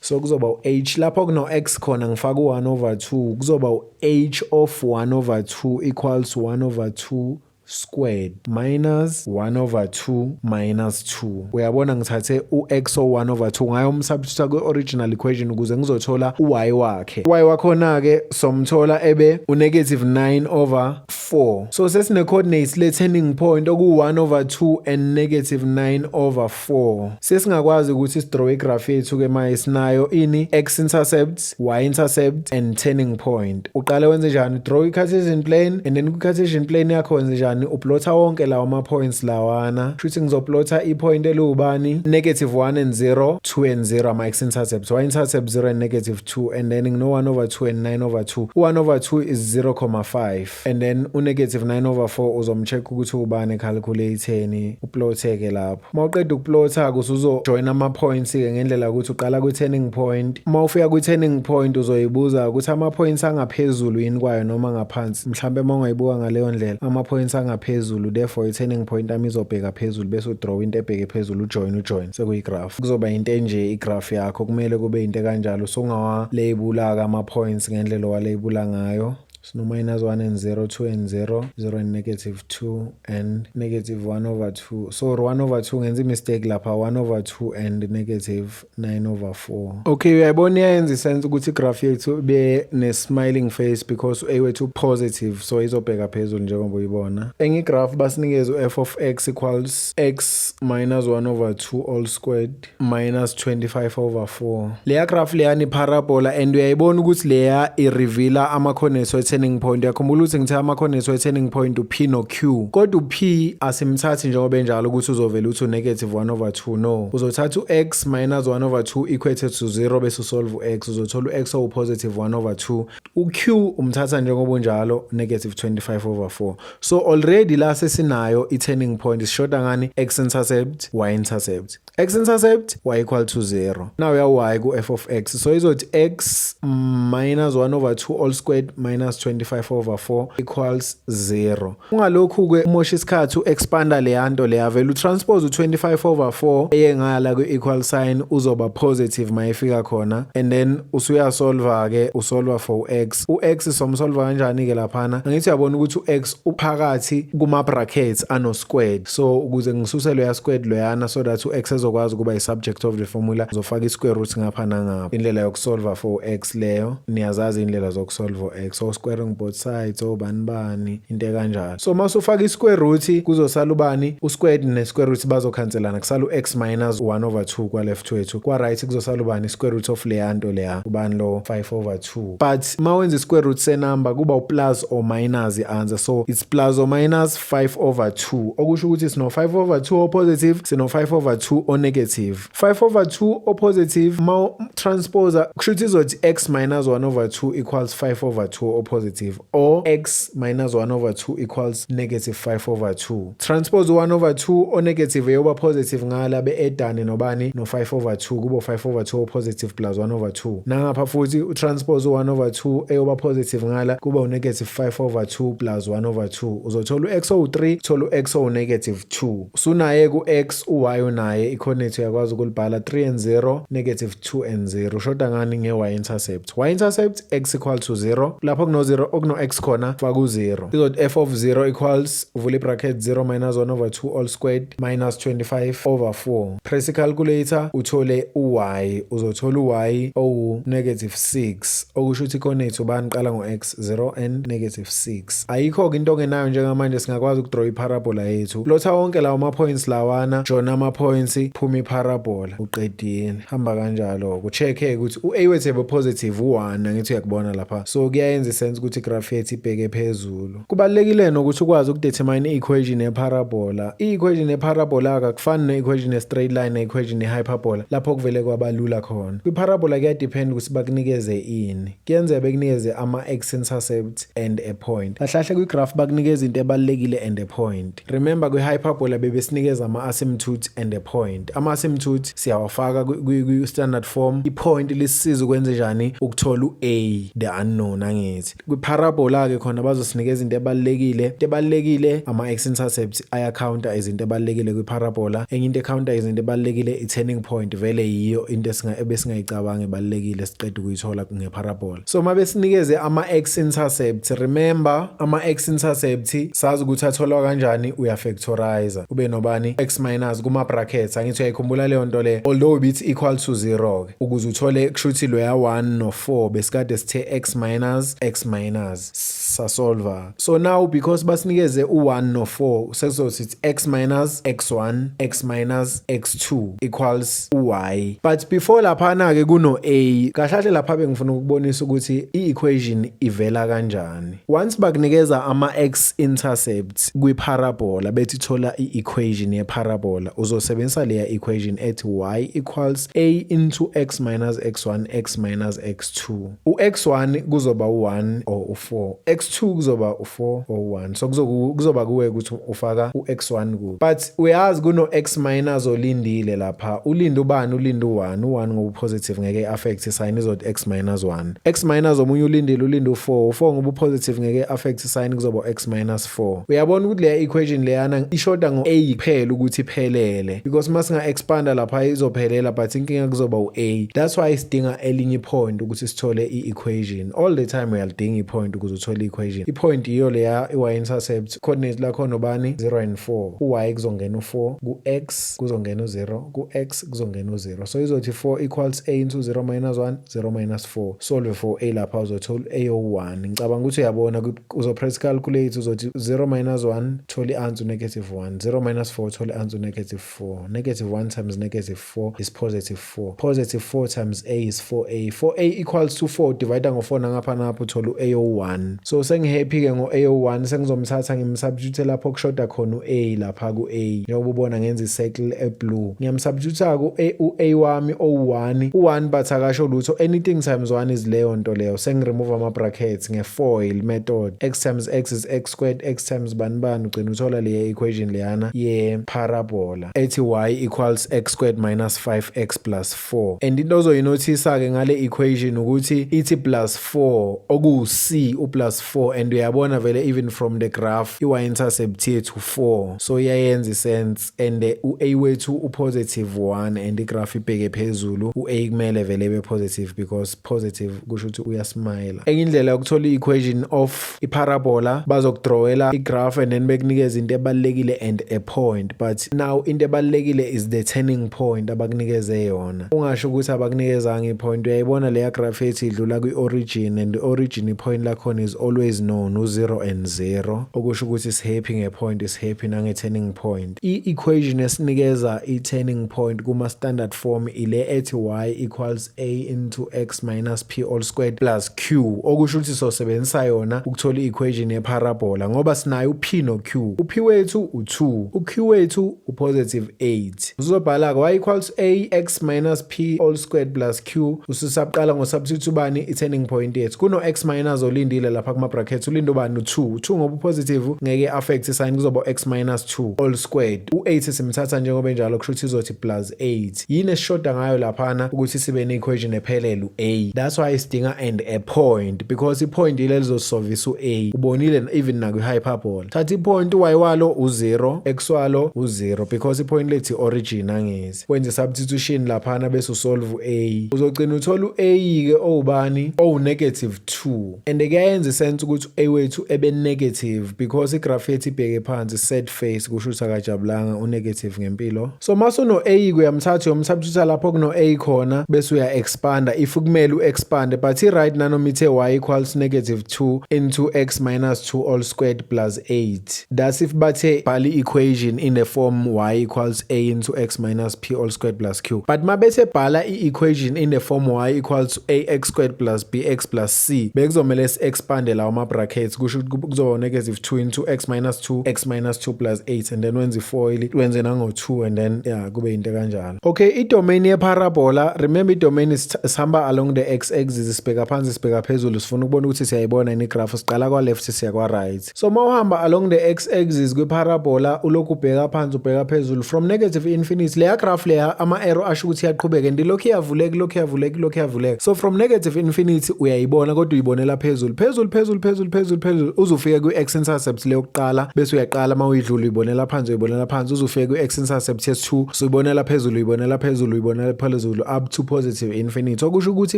So kuzoba u-h, lapho kuno-x khona ngifaka u-1 over 2, kuzoba u-h of 1 over 2 equals 1 over 2 squared minus 1 over 2 minus 2. Uyabona, ngithathe u-x o-1 over 2 ngayomsubstitute kwi-original equation ukuze ngizothola u-y wakhe. U-y wakhona-ke somthola ebe u-negative 9 over 4. So sesine-coordinates le-turning point oku-1 over 2 and negative 9 over 4. Sesingakwazi ukuthi sidraw igraph yethu-ke maye sinayo ini? X intercept, y intercept and turning point. Uqale wenze njani? Draw i-Cartesian plane, and then kwi-Cartesian plane yakho wenze njani? kanjani? Uplotha wonke lawa ama-points lawana. Shuthi ngizoplotha i-point eliwubani? Negative 1 and 0, 2 and 0, ama-x-intercepts. Y-intercept 0 and negative 2, and then ngino 1 over 2 and 9 over 2. U-1 over 2 is 0,5, and then u-negative 9 over 4 uzomcheck ukuthi ubani ecalculatheni, uplotheke lapho. Uma uqeda ukuplotha-ke, usuzojoyina ama-points-ke ngendlela yokuthi uqala kwi-turning point. Uma ufika kwi-turning point, uzoyibuza ukuthi ama-points angaphezulu yini kwayo noma ngaphansi. Mhlambe uma ungayibuka ngaleyo ndlela, ama-points angaphezulu, therefore i-turning point ami izobheka phezulu, bese udraw into ebheke phezulu, ujoin, ujoin, sekuyi-graph. Kuzoba into enje i-graph yakho, kumele kube into kanjalo. So ungawalabula-ke ama-points ngendlela owalabula ngayo. Sino minus 1 and 0, 2 and 0, 0 and negative 2 and negative 1 over 2. So 1 over 2, ngenza i-mistake lapha, 1 over 2 and negative 9 over 4. Okay, uyayibona, iyayenza isense ukuthi igraph yethu ibe ne-smiling face because u-a wethu positive, so izobheka phezulu njengoba uyibona. Enye igraph basinikeze u-f of x equals x minus 1 over 2 all squared minus 25 over 4. Leya graph leyani parabola, and uyayibona ukuthi leya i-reveala ama-coordinates we-turning point. Uyakhumbula ukuthi ngithe ama-coordinates we-turning point u-p no-q, kodwa u-p asimthathi njengoba enjalo ukuthi uzovela uthi u-negative 1 over 2. No, uzothatha u-x minus 1 over 2 equated to 0, bese usolve u-x, uzothola u-x owu-positive 1 over 2. U-q umthatha njengoba unjalo, negative 25 over 4. So already la sesinayo i-turning point. Sishoda ngani? X intercept, y intercept. X intercept, y equal to 0. Now ya y ku-f of x, so izothi x minus 1 over 2 all squared minus 25 over 4 equals 0. Ungalokhu-ke umosha isikhathi u-expanda leya nto leya, vele utranspose u-25 over 4 eye ngala kwi-equal sign, uzoba positive mayefika khona, and then usuyasolva-ke, usolva for u-x. U-x somsolva kanjani-ke laphana? Angithi uyabona ukuthi u-x uphakathi kuma-brackets ano-squared, so ukuze ngisuse loya squared loyana so that u-x ezokwazi ukuba i-subject of the formula, ngizofaka i-square root ngapha nangapha. Indlela yokusolva for x leyo, niyazazi indlela zokusolva x, o squaring both sides, obani bani, into ekanjalo. So uma usufaka i-square root, kuzosala ubani? U-squared ne-square root bazokhanselana, kusala u-x minus 1 over 2 kwa-left wethu. Kwa-right kuzosala ubani? I-square root of leya nto leya, ubani lo? 5 over 2. But uma wenza i-square root senumber, kuba u-plus or minus i-answer, so it's plus or minus 5 over 2, okusho ukuthi sino 5 over 2 o-positive, sino 5 over 2 o-negative. 5 over 2 o-positive, ma transpose, kusho ukuthi izothi x minus 1 over 2 equals 5 over 2 o-positive, or x minus 1 over 2 equals negative 5 over 2. Transpose 1 over 2 o-negative eyoba positive ngala, be-edane nobani? No-5 over 2, kubo 5 over 2 o-positive plus 1 over 2. Nangapha futhi utranspose 1 over 2 eyoba positive ngala, kuba u-negative 5 over 2 plus 1 over 2. Uzothola u-x owu-3, uthola u-x owu-negative 2. Usunaye ku-x, u-y unaye, i-coordinate uyakwazi ukulibhala, 3 and 0, negative 2 and 0. Ushoda ngani? Nge-y intercept. Y intercept, x equal to 0. Lapho kuno-0, okuno-x khona, faka u-0. Izothi f of 0 equals, uvula i-bracket, 0 minus 1 over 2 all squared minus 25 over 4. Press i-calculator, uthole u-y. Uzothola u-y owu-negative 6, okusho ukuthi i-coordinate ubani? Qala ngo-x, 0 and negative 6. Ayikho-ke into ongenayo njengamanje, singakwazi ukudraw iparabola yethu. Plotha wonke lawo ma-points lawana, join ama-points, phuma iparabola, uqedile. Hamba kanjalo. Ku-check-e ukuthi u-a wethu ebe positive u-1, angithi uyakubona lapha? So kuyayenza isense ukuthi igraph yethu ibheke phezulu. Kubalulekile nokuthi ukwazi ukudetermine i-equation yeparabola. I-equation yeparabola akufani ne-equation ye-straight line ne-equation ye-hyperbola, lapho kuvele kwabalula khona. Kwi-parabola kuyadepend ukuthi bakunikeze ini. Kuyenzeka bekunikeze ama-x intercept and a point. Kahle kahle kwi-graph bakunikeza into ebalulekile and a point. Remember, kwi-hyperbola bebesinikeza ama-asymptote and a point. Ama-asymptote siyawafaka kwi-standard form, i-point lisisiza ukwenze njani? Ukuthola u-a, the unknown, angithi? Kwi-parabola-ke khona bazosinikeza into ebalulekile. Into ebalulekile, ama-x intercept ayacounta izinto ebalulekile kwi-parabola. Enye into ecounta izinto ebalulekile, i-turning point, vele yiyo into ebesingayicabanga ebalulekile, siqeda ukuyithola ngeparabola. So uma besinikeze ama-x intercept, remember, ama-x intercept sazi ukuthi atholwa kanjani: uyafactorize, ube nobani? X minus kuma-brackets, angithi uyayikhumbula leyo nto leyo? Although ibithi equal to 0 ke, ukuze uthole, kusho ukuthi loya 1 no-4 besikade sithe x minus x minus. Sasolva. So now, because basinikeze u1 no4, sekuzothi x minus x1 x minus x2 equals y. But before laphana ke kuno a kahle kahle lapha bengifuna ukubonisa ukuthi i-equation ivela kanjani. Once bakunikeza ama x intercepts kwi-parabola, bethi thola i-equation ye-parabola, uzosebenzisa leya equation ethi y equals a into x minus x1 x minus x2. U-x1 kuzoba u1 or u4, x2 kuzoba u4 or 1, so kuzoba kuwe ukuthi ufaka u-x1 ku, but uyazi kuno x minus olindile lapha. Ulinde ubani? Ulinde u1. U1 ngoba positive ngeke affect sign, izothi x minus 1. X minus omunye ulindile, ulinde u4. U4 ngoba positive ngeke affect sign, kuzoba x minus 4. Uyabona ukuthi leya equation leyana ishoda ngo-a kuphela ukuthi iphelele, because masinga expanda lapha izophelela, but inkinga kuzoba u-a. That's why sidinga elinye point ukuthi sithole i-equation. All the time uyalidinga i-point ukuze uthole i-equation. I-point iyo leya i-y intercept coordinate lakhona ubani? 0 and 4. U-y kuzongena u-4 ku-x, kuzongena u-0 ku-x, kuzongena u-0. So izothi 4 equals a into 0 minus 1, 0 minus 4. Solve for a lapha, uzothola a o-1. Ngicabanga ukuthi uyabona. Uzopress calculate, uzothi 0 minus 1, thola i-answer negative 1. 0 minus 4, thola i-answer negative 4. Negative 1 times negative 4 is positive 4. Positive 4 times a is 4a. 4a equals to 4, divide ngo-4 nangapha napho, uthola u-a o-1. So sengihappy-ke ngo-a o-1. Sengizomthatha ngimsubstitute lapho kushoda khona u-a lapha ku-a. Njengoba ubona ngenza i-circle e-blue, ngiyamsubstitute ku-a, u-a wami o-1, u-1, but akasho lutho. Anything times 1 is leyo nto leyo. Sengiremove ama-brackets nge-FOIL method. X times x is x squared, x times bani bani, ugcina uthola leya equation leyana ye-parabola ethi y equals x squared minus 5x plus 4. And into ozoyinothisa-ke ngale equation ukuthi ithi plus 4, okuwu-c u-plus 4, and uyabona vele even from the graph i-y-intercept yethu 4, so iyayenza isense. And u-a wethu u-positive 1 and igraph ibheke phezulu. U-a kumele vele ebe positive because positive kusho ukuthi uyasmile. Enye indlela yokuthola i-equation of i-parabola, bazokudrawela i-graph and then bekunikeza into ebalulekile and a point. But now into ebalulekile is the turning point abakunikeze yona. Ungasho ukuthi abakunikezanga i-point. Uyayibona leya graph ethi idlula kwi-origin, and the origin i-point lakhona is always known, u-0 and 0, okusho ukuthi is-happy nge-point, is-happy nange-turning point. I-equation esinikeza i-turning point kuma-standard form ile ethi y equals a into x minus p all squared plus q, okusho ukuthi sosebenzisa yona ukuthola i-equation ye-parabola ngoba sinayo u-p no-q. U-p wethu u-2, u-q wethu u-positive 8. Uzobhala y equals a x minus p all squared plus q. Ususaqala ngosubstitute ubani? I-turning point yethu. Kuno-x minus olindile lapha kuma-brackets. Ulinde ubani? U-2. 2 ngoba u-positive ngeke affect sign, kuzoba x minus 2 all squared. U-8 simthatha njengoba enjalo, kusho ukuthi izothi plus 8. Yini esishoda ngayo laphana ukuthi sibe ne-equation ephelele? U-a. That's why sidinga and a point, because i-point ile lizosolvisa u-a. Ubonile even nakwi-hyperbola, thatha i-point, u-y walo u-0, x walo u-0, because i-point lethi origin angizi. Wenze substitution laphana bese usolve u-a, uzogcina uthola u-a-ke owubani? Owu-negative 2. And kuyayenza isense ukuthi u-a wethu ebe negative because igraph yethu ibheke phansi, sad face, kusho ukuthi akajabulanga, u-negative ngempilo. So mase uno-a, uyamthatha uyomsubstitute lapho kuno-a khona, bese uya-expanda if kumele u-expande. But i-right nanoma ithe y equals negative 2 into x minus 2 all squared plus 8. That's if bathe bhala i-equation in the form y equals a into x minus p all squared plus q. But mabethe bhala i-equation in the form y equals ax squared plus bx plus c, bekuzomele si-expande lawo ma-brackets, kusho ukuthi kuzoba negative 2 into x minus 2 x minus 2 plus 8, and then wenze i-FOIL, wenze nango-2, and then yeah, kube into kanjalo. Okay, i-domain ye-parabola, remember i-domain sihamba along the x axis, sibheka phansi, sibheka phezulu, sifuna ukubona ukuthi siyayibona yini igraph. Siqala kwa-left, siya kwa-right. So uma uhamba along the x axis kwi-parabola, ulokhu ubheka phansi, ubheka phezulu from negative infinity, leya graph leya ama-arrow asho ukuthi iyaqhubeka and ilokhu iyavuleka, ilokhu iyavuleka, ilokhu iyavuleka. So from negative infinity uyayibona, kodwa uyibonela phezulu, phezulu, phezulu, phezulu, phezulu, phezulu, uze ufike kwi-x intercept leyokuqala. Bese uyaqala, uma uyidlula uyibonela phansi, uyibonela phansi, uze ufike kwi-x intercept yes-2. So uyibonela phezulu, uyibonela phezulu, uyibonela phezulu up to positive infinity, okusho ukuthi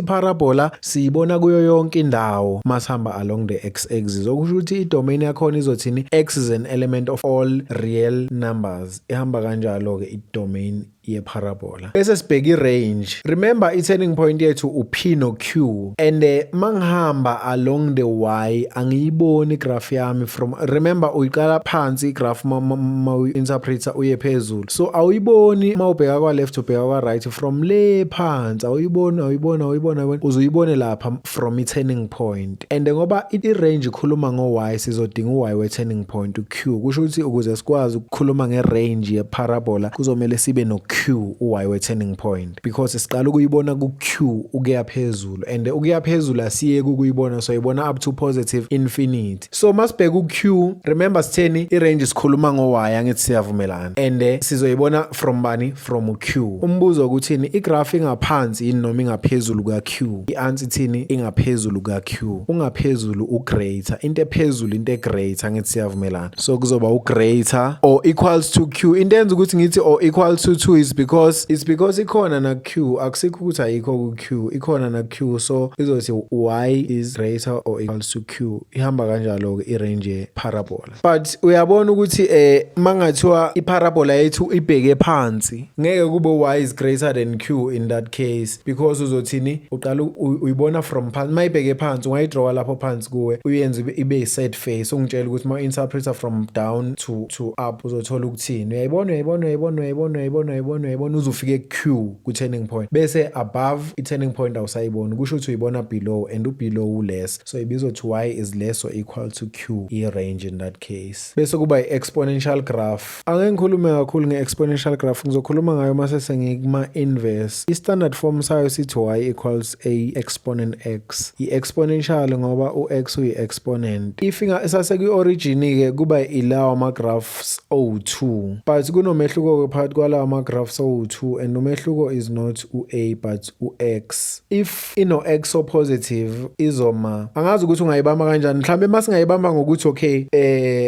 i-parabola siyibona kuyo yonke indawo masihamba along the x axis, okusho ukuthi i-domain yakhona izothini? X is an element of all real numbers. Ihamba kanjalo-ke i-domain. Ye-parabola. Bese sibheka i-range. Remember, i-turning point yethu u-P no-Q, and mangihamba along the y angiyiboni igraph yami from, remember, uyiqala phansi igraph ma u-interpreter uye phezulu, so awuyiboni mawubheka kwa left, ubheka kwa right. From le phansi awuyiboni, awuyiboni, awuyiboni, awuyiboni, uzuyibone lapha from i-turning point. And ngoba i-range ikhuluma ngo-y, sizodinga u-y we-turning point, u-Q. Kusho ukuthi ukuze sikwazi ukukhuluma nge-range ye-parabola kuzomele sibe no-Q, u-y we-turning point, because siqala ukuyibona ku-Q ukuya phezulu, and ukuya phezulu asiyeki ukuyibona, so ibona up to positive infinity. So masibheka u-Q, remember sitheni? I-range sikhuluma ngo-y, angithi siyavumelana? And sizoyibona from bani? From u-Q. Umbuzo ukuthini? Igraph ingaphansi yini noma ingaphezulu ka-Q? I-answer ithini? Ingaphezulu ka-Q. Ungaphezulu, u-greater, into ephezulu, into e-greater, angithi siyavumelana? So kuzoba u-greater or equals to Q. Into enza ukuthi ngithi or equal to 2 is because it's because ikhona na Q. Akusikho ukuthi ayikho ku Q, ikhona na Q. So izothi y is greater or equals to Q. Ihamba kanjalo ke i-range ye-parabola. But uyabona ukuthi mangathiwa i-parabola yethu ibheke phansi, ngeke kube y is greater than Q in that case, because uzothini? Uqala uyibona from phansi. Mayibheke phansi, ungayidrawa lapho phansi kuwe, uyenze ibe sad face, ungitshela ukuthi ma interpreter from down to up uzothola ukuthini. Uyayibona, uyayibona, uyayibona, uyayibona, uyayibona, uyayibona, uyayibona, uzufike Q ku turning point, bese above i turning point awusayiboni. Kusho ukuthi uyibona below, and u-below u-less, so ibizothi y is less or equal to Q, i-range in that case. Bese kuba i-exponential graph. Angeke ngikhulume kakhulu nge-exponential graph, ngizokhuluma ngayo mase sengikuma-inverse. I-standard form sayo sithi y equals a exponent x, i-exponential ngoba u-x uyi-exponent. If isasekwi-origin-ke kuba ilawa ama-graphs owu-2, but kunomehluko-ke phakathi kwalawa ama-graphs owu-2, and umehluko is not u-a but u-x. If ino-x o-positive izoma, angazi ukuthi ungayibamba kanjani. Mhlawumbe masingayibamba ngokuthi, okay,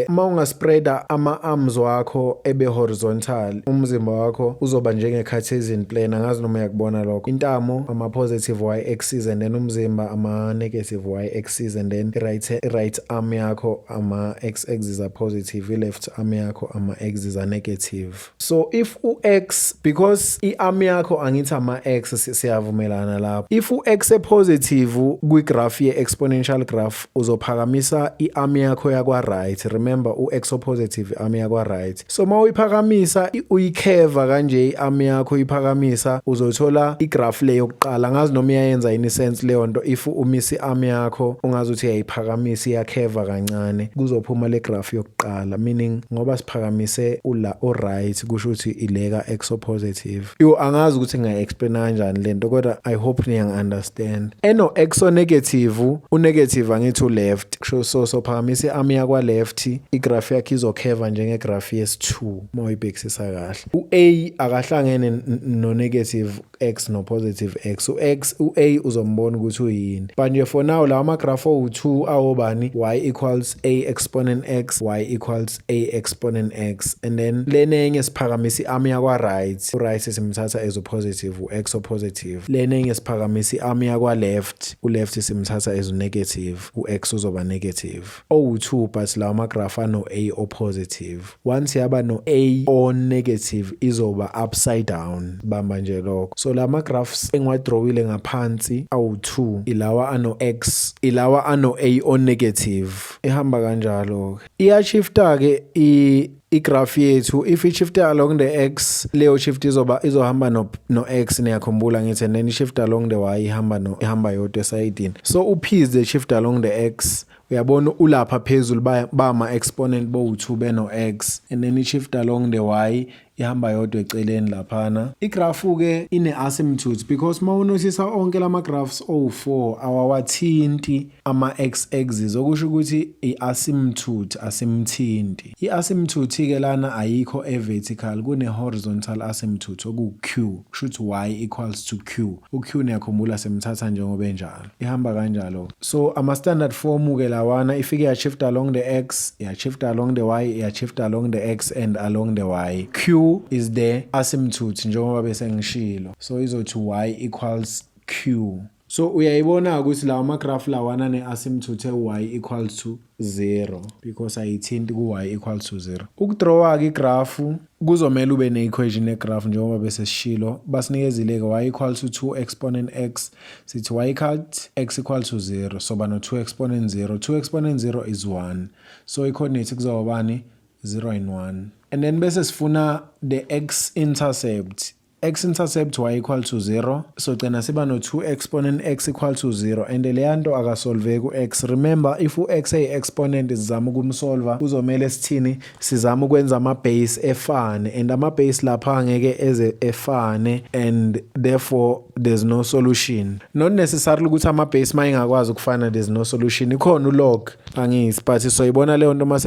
uma ungaspreada ama-arms wakho ebe horizontal, umzimba wakho uzoba njenge-Cartesian plane. Angazi noma uyakubona lokho. Intamo ama-positive y axis, and then umzimba ama-negative y axis, and then i-right arm yakho ama-x axis are positive, i-left arm yakho ama-axis are negative. So if u-x, because i-arm yakho angithi ama-x, siyavumelana lapho? If u-x e-positive kwi-graph ye-exponential graph, uzophakamisa i-arm yakho yakwa-right. Remember, u-x o-positive, i-arm yakwa-right. So uma uyiphakamisa, uyikheva kanje i-arm yakho, uyiphakamisa, uzothola igraph le yokuqala. Angazi noma iyayenza yini sense leyo nto. If umisa i-arm yakho ungazi ukuthi uyayiphakamisa, iyakheva kancane, kuzophuma le graph yokuqala, meaning ngoba siphakamise ula o-right, kusho ukuthi ileka x o-positive. Yo, angazi ukuthi ngingayi-explain kanjani lento, kodwa I hope niyangi-understand. Eno x o-negative, u-negative angithi u-left, kusho so phakamisa i-arm yakwa left, igraph yakhe izokheva njengegraph yes2 uma uyibhekisisa kahle. U-a akahlangene no-negative x no-positive x. U-x, u-a uzombona ukuthi uyini. But nje for now lawa ama-graph owu-2 awobani? Y equals a exponent x, y equals a exponent x. And then lena enye siphakamisa i-arm yakwa-right, u-right simthatha as u-positive, u-x o-positive. Lena enye siphakamisa i-arm yakwa-left, u-left simthatha as u-negative, u-x uzoba negative. Owu-2, but lawa ama-graph ano-a o-positive. Once yaba no-a o-negative izoba upside down. Bamba nje lokho. So la ma-graphs engiwadrowile ngaphansi awu-2 ilawa ano-x, ilawa ano-a o-negative. Ihamba kanjalo-ke, iyashifta-ke igraph yethu. If i-shift along the x, leyo shift izoba izohamba no x, niyakhumbula ngithi? And then i-shift along the y ihamba no ihamba yodwa esayidini. So u-p is the shift along the x. Uyabona ulapha phezulu, bama exponent bowu2 beno x, and then i-shift along the y ihamba yodwa eceleni laphana. Igraph ke ine asymptote because mawunothisa onke lama graphs owu4 awawathinti ama x axis, okusho ukuthi i-asymptote asimthinti. I-asymptote ke lana ayikho e-vertical, kune horizontal asymptote oku q, kusho ukuthi y equals to q. U-q niyakhumbula simthatha njengoba enjalo. Ihamba kanjalo. So ama standard form ke lawana, ifike ya shift along the x, ya shift along the y, ya shift along the x and along the y. Q is the asymptote njengoba bese ngishilo, so izothi y equals q. So uyayibona ukuthi lawa ama-graph lawana ne-asymptote y equals to 0 because ayithinti ku-y equals to 0. Ukudrawa-ke igraph kuzomela ube ne-equation yegraph njengoba bese sishilo. Basinikezile-ke y equals to 2 exponent x. Sithi y cut x equal to 0, so ba no-2 exponent 0. 2 exponent 0 is 1, so i-coordinate kuzoba bani? 0 and 1. And then bese sifuna the x intercept. X intercept, y equal to 0, so gcina siba no-2 exponent x equal to 0, and leya nto akasolveki u-x. Remember, if u-x eyi-exponent, sizama ukumsolva, kuzomele sithini? Sizama ukwenza ama-base efane, and ama-base lapha angeke eze efane, and therefore there's no solution. Not necessarily ukuthi ama-base uma engakwazi ukufana there's no solution. Ikhona ulog, angithi? But soyibona leyo nto uma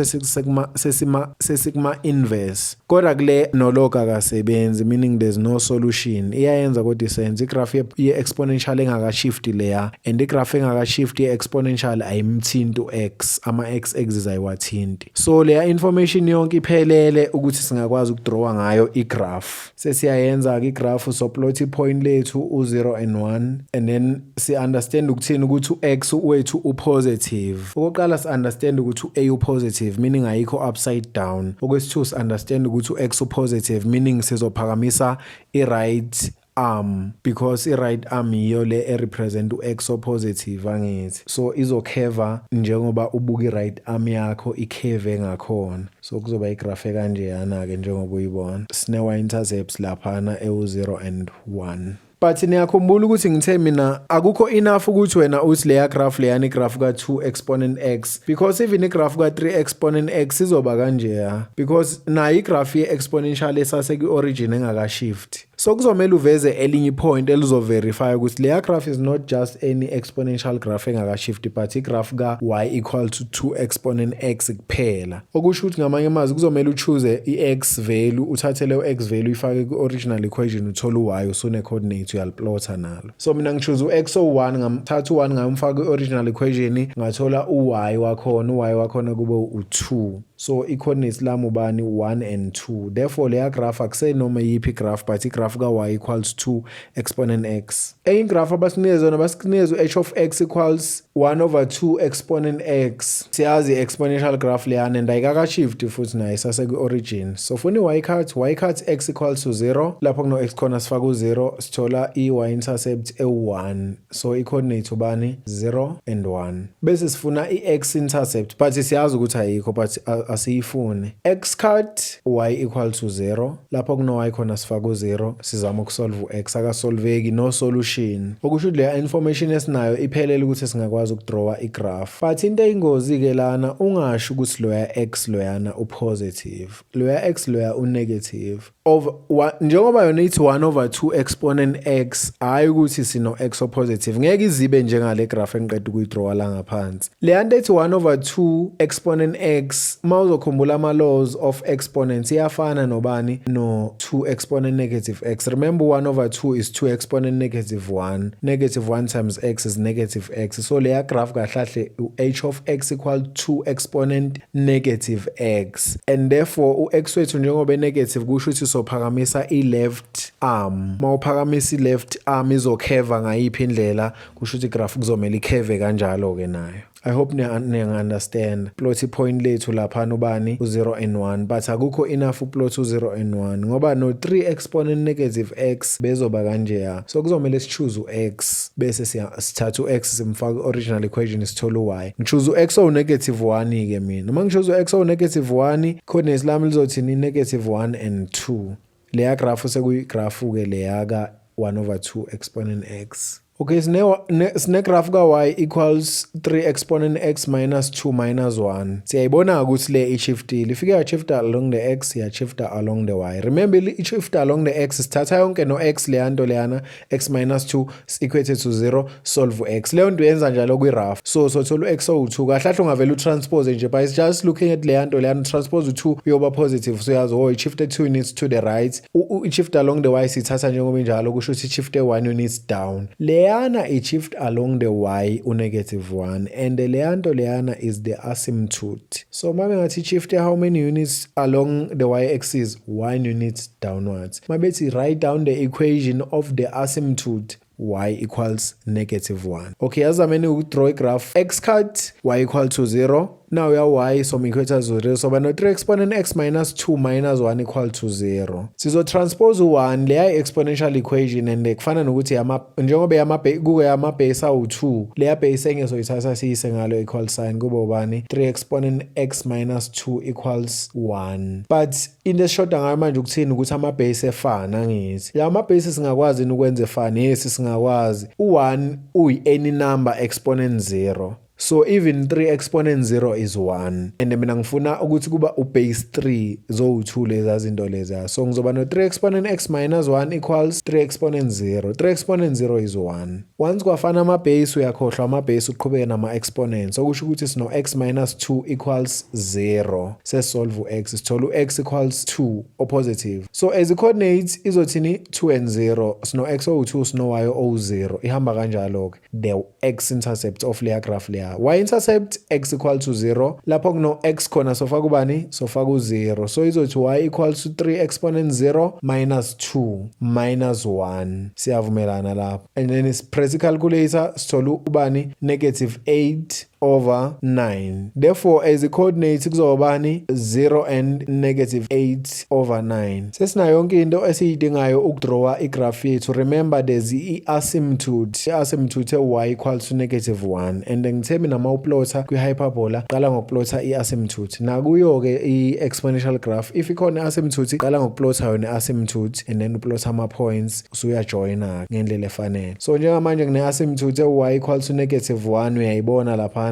sesikuma-inverse. Kodwa kule no-log akasebenzi, meaning there's no solution. Iyayenza kodwa isenze igraph ye-exponential engakashifti leya, and igraph engakashifti ye-exponential ayimthinti u-x, ama-x axis ayiwathinti. So leya information yonke iphelele ukuthi singakwazi ukudrawa ngayo igraph. Sesiyayenza-ke igraph. Soplot ipoint lethu u-0 and 1, and then si-understand ukuthini? Ukuthi u-x wethu u-positive. Okokuqala, si-understand ukuthi u-a u-positive, meaning ayikho upside down. Okwesi-two, si-understand ukuthi u-x u-positive, meaning sizophakamisa i-right arm, because i-right arm yiyo le e-represent u-x o-positive, angithi? So izokheva njengoba ubuka i-right arm yakho ikheve ngakhona. So kuzoba igraph ekanjeyana-ke njengoba uyibona. Sine-y intercepts laphana ewu-0 and 1. But niyakhumbula ukuthi ngithe mina akukho enough ukuthi wena uthi leya graph leyana igraph ka-2 exponent x, because even igraph ka-3 exponent x izoba kanjeya, because nayo igraph ye-exponential esase-kwi-origin engakashift. So kuzomele uveze elinye ipoint elizoverify ukuthi leya graph is not just any exponential graph engakashift, but igraph ka-y equal to 2 exponent x kuphela. Okusho ukuthi ngamanye amazwi kuzomele uchoose i-x value, uthathe leyo x value, uyifake kwi-original equation, uthole u-y, usune-coordinate, uyaliplotha nalo. So mina ngichoose u-x o-1, ngamthatha u-1, ngamfaka kwi-original equation, ngathola u-y wakhona. U-y wakhona kube u-2, so i-coordinates lami ubani? 1 and 2. Therefore leya graph akusenoma yiphi igraph, but igraph ka-y equals 2 exponent x. Enye igraph abasinikeze yona, basinikeze u-h of x equals 1 over 2 exponent x. Siyazi i-exponential graph leyana, and ayikakashift futhi nayo, isase-kwi-origin. So funa i-y cut, y cut x equals to 0. Lapho kuno-x khona sifake u-0, sithola i-y intercept ewu-1, so i-coordinate ubani? 0 and 1. Bese sifuna i-x intercept, but siyazi ukuthi ayikho, but asiyifuni. X cut y equal to 0. Lapho kuno-y khona sifake u-0, sizama ukusolve u-x, akasolveki, no solution. Okusho ukuthi leya information esinayo iphelele ukuthi singakwazi ukudrawa igraph. But into eyingozi-ke lana, ungasho ukuthi loya x loyana u-positive, loya x loya u-negative over njengoba yona ithi 1 over 2 exponent x, hayi ukuthi sino x o-positive. Ngeke izibe njengale graph engiqeda ukuyidrawa la ngaphansi. Leya nto ethi 1 over 2 exponent x, uma uzokhumbula ama-laws of exponents, iyafana nobani? No 2 exponent negative x. Remember, 1 over 2 is 2 exponent negative 1. Negative 1 times x is negative x. So leya graph kahle kahle u-h of x equal 2 exponent negative x, and therefore u-x wethu njengoba negative, kusho ukuthi sophakamisa i-left arm. Uma uphakamisa i-left arm, izokheva ngayiphi indlela? Kusho ukuthi igraph kuzomele ikheve kanjalo-ke nayo. I hope niya-understand. Plot ipoint lethu laphana ubani? U-0 and 1. But akukho enough uplot u-0 and 1, ngoba no-3 exponent negative x bezoba kanjeya. So kuzomele si-choose u-x, bese sithatha u-x, simfake original equation, sithole u-y. Ngichoose u-x owu-negative 1-ke mina. Uma ngichoose u-x owu-negative 1, coordinates lami lizothini? Negative 1 and 2. Leya graph sekuyigraph-ke leya ka-1 over 2 exponent x. Okay, sine graph ka y equals 3 exponent x minus 2 minus 1. Siyayibona ukuthi le ishiftile. Ifike yashifta along the x, yashifta along the y. Remember, ishifta along the x, sithatha yonke no x leya nto leyana, x minus 2 equated to 0, solve x. Leyo nto yenza njalo kwi-graph. So sothola u-x owu-2. Kahle kahle ungavela utranspose nje, but it's just looking at leya nto leyana, transpose u-2 uyoba positive. So uyazi, oh, it shifted 2 units to the right. I-shift along the y sithatha njengoba injalo, kusho ukuthi i-shift 1 units down. Leyana i-shift along the y u-negative 1, and leya nto leyana is the asymptote. So uma bengathi shift how many units along the y axis, 1 unit downwards. Uma bethi write down the equation of the asymptote, Y equals negative 1. Okay, azameni ukudraw igraph: x cut y equal to 0. Now ya y som-equate 0, so ba no 3 exponent x minus 2 minus 1 equal to 0. Sizo transpose u1 leya exponential equation, and kufana nokuthi yama njengoba yama kuke yama base awu2, leya base enye soyithatha siyise ngalo equal sign, kube ubani? 3 exponent x minus 2 equals 1. But into esishoda ngayo manje ukuthini? Ukuthi ama base efana. Angithi la ama base singakwazi ukwenza efana? Yes, singakwazi. U1 uyi any number exponent 0, so even 3 exponent 0 is 1, and mina ngifuna ukuthi kuba ubase 3 zowu2 lezi zinto lezi. So ngizoba no 3 exponent x minus 1 equals 3 exponent 0. 3 exponent 0 is 1. Once kwafana ama base, uyakhohlwa ama base, uqhubeke nama exponents, okusho ukuthi sino x minus 2 equals 0. Sesisolve u-x, sithola u-x equals 2 or positive. So as i-coordinates izothini? 2 and 0. Sino x owu2, sino y owu0. Ihamba kanjalo ke the x intercept of leya graph leya. Y intercept, x equal to 0. Lapho kuno x khona sofaka ubani? Sofaka u0. So izothi y equals to 3 exponent 0 minus 2 minus 1. Siyavumelana lapho? And then press calculator, sithola ubani? Negative 8 over 9. Therefore, as i-coordinates kuzoba bani? 0 and negative 8 over 9. Sesinayo yonke into esiyidingayo ukudrawa igraph yethu. Remember, there's i-asymptote, i-asymptote y equals to negative 1, and ngithe mina uma uplotha kwi-hyperbola, qala ngokuplotha i-asymptote. Nakuyo-ke i-exponential graph, if ikhona i-asymptote, qala ngokuplotha yona i-asymptote and then uplotha ama-points, usuyajoyina ngendlela efanele. So njengamanje ngine-asymptote y equal to negative 1, uyayibona laphana,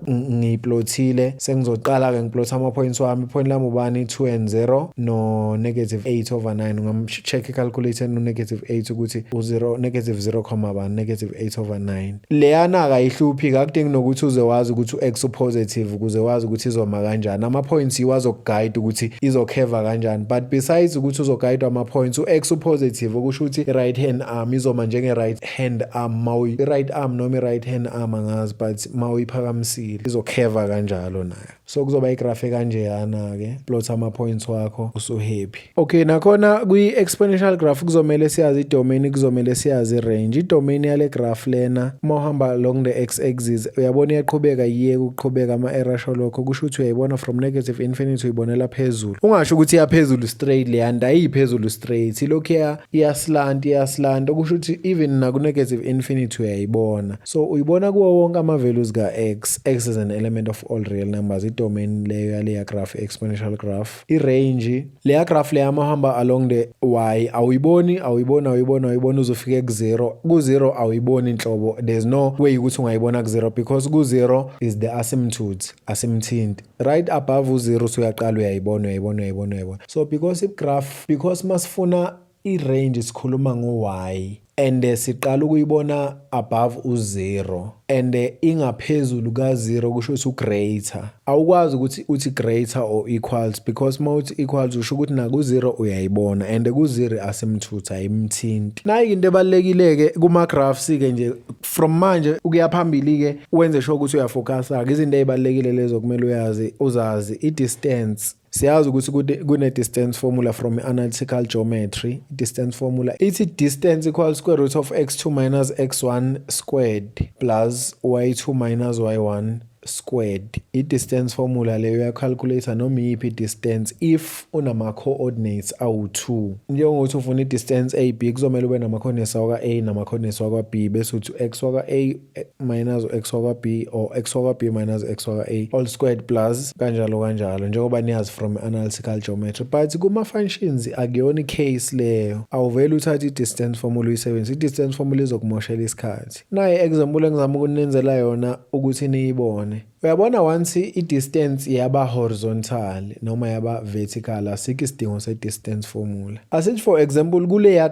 ngiyiplothile. Sengizoqala-ke ngiplotha ama-points wami. Ipoint lami ubani? 2 and 0 no negative 8 over 9. Ungamcheck i-calculator no-negative 8 ukuthi u-0, negative 0 comma bani? Negative 8 over 9. Leyana-ke ayihluphi, akudingi nokuthi uze wazi ukuthi u-x upositive ukuze wazi ukuthi izoma kanjani. Ama-points yiwo azokuguide ukuthi izokheva kanjani, but besides ukuthi uzoguide ama-points, u-x upositive, okusho ukuthi i-right hand arm izoma njenge-right hand arm, i-right arm noma i-right hand arm, angazi, but mawuyiphakamisile izokheva kanjalo nayo. So kuzoba igraph ekanjeyana-ke. Plot ama-points wakho, usu-happy. Okay, nakhona kwi-exponential graph kuzomele siyazi i-domain, kuzomele siyazi i-range. I-domain yale graph lena, uma uhamba along the x axis, uyabona iyaqhubeka, yiyeke ukuqhubeka ama-arrow asho lokho, kusho ukuthi uyayibona from negative infinity, uyibonela phezulu. Ungasho ukuthi iyaphezulu straight leya nto, ayiyiphezulu straight, ilokhu iyaslant, iyaslant, okusho ukuthi even naku-negative infinity uyayibona. So uyibona kuwo wonke ama-values ka-x. X is an element of all real numbers. I-domain leyo yaleya graph, exponential graph. I-range leya graph leya, mahamba along the y, awuyiboni, awuyiboni, awuyiboni, awuyiboni, uzofika ku-zero. Ku-zero awuyiboni inhlobo. There's no way ukuthi ungayibona ku-zero, because ku-zero is the asymptote, asymptote. Right above u-zero usuyaqala uyayibona, uyayibona, uyayibona, uyayibona. So because i-graph, because masifuna i-range sikhuluma ngo-y, and siqala ukuyibona above u-0 and ingaphezulu ka-0, kusho ukuthi u-greater. Awukwazi ukuthi uthi greater or equals, because uma uthi equals usho ukuthi naku-0 uyayibona, and ku-0 asymptote ayimthinti. Nayi into ebalulekile-ke kuma-graphs-ke nje, from manje ukuya phambili-ke, wenze sure ukuthi uyafocusa-ke. Izinto ey'balulekile lezo kumele uyazi, uzazi i-distance. Siyazi ukuthi kune-distance formula from analytical geometry. I-distance formula ithi distance equals square root of x2 minus x1 squared plus y2 minus y1 squared. I-distance formula leyo, uyacalculate noma iyiphi i-distance if unama-coordinates awu-2. Njengokuthi ufuna i-distance AB, kuzomele ube nama-coordinates awaka-A nama-coordinates wakwa-B, bese uthi x waka-A minus x wakwa-B or x wakwa-B minus x waka-A all squared plus kanjalo kanjalo, njengoba niyazi from analytical geometry. But kuma-functions akuyona i-case leyo. Awuvele uthathe i-distance formula uyisebenzise. I-distance formula izokumoshela isikhathi. Nayi example engizama ukunenzela yona ukuthi niyibone. Uyabona, once i-distance yaba horizontal noma yaba vertical, asikho isidingo se-distance formula. Asithi, for example, kuleya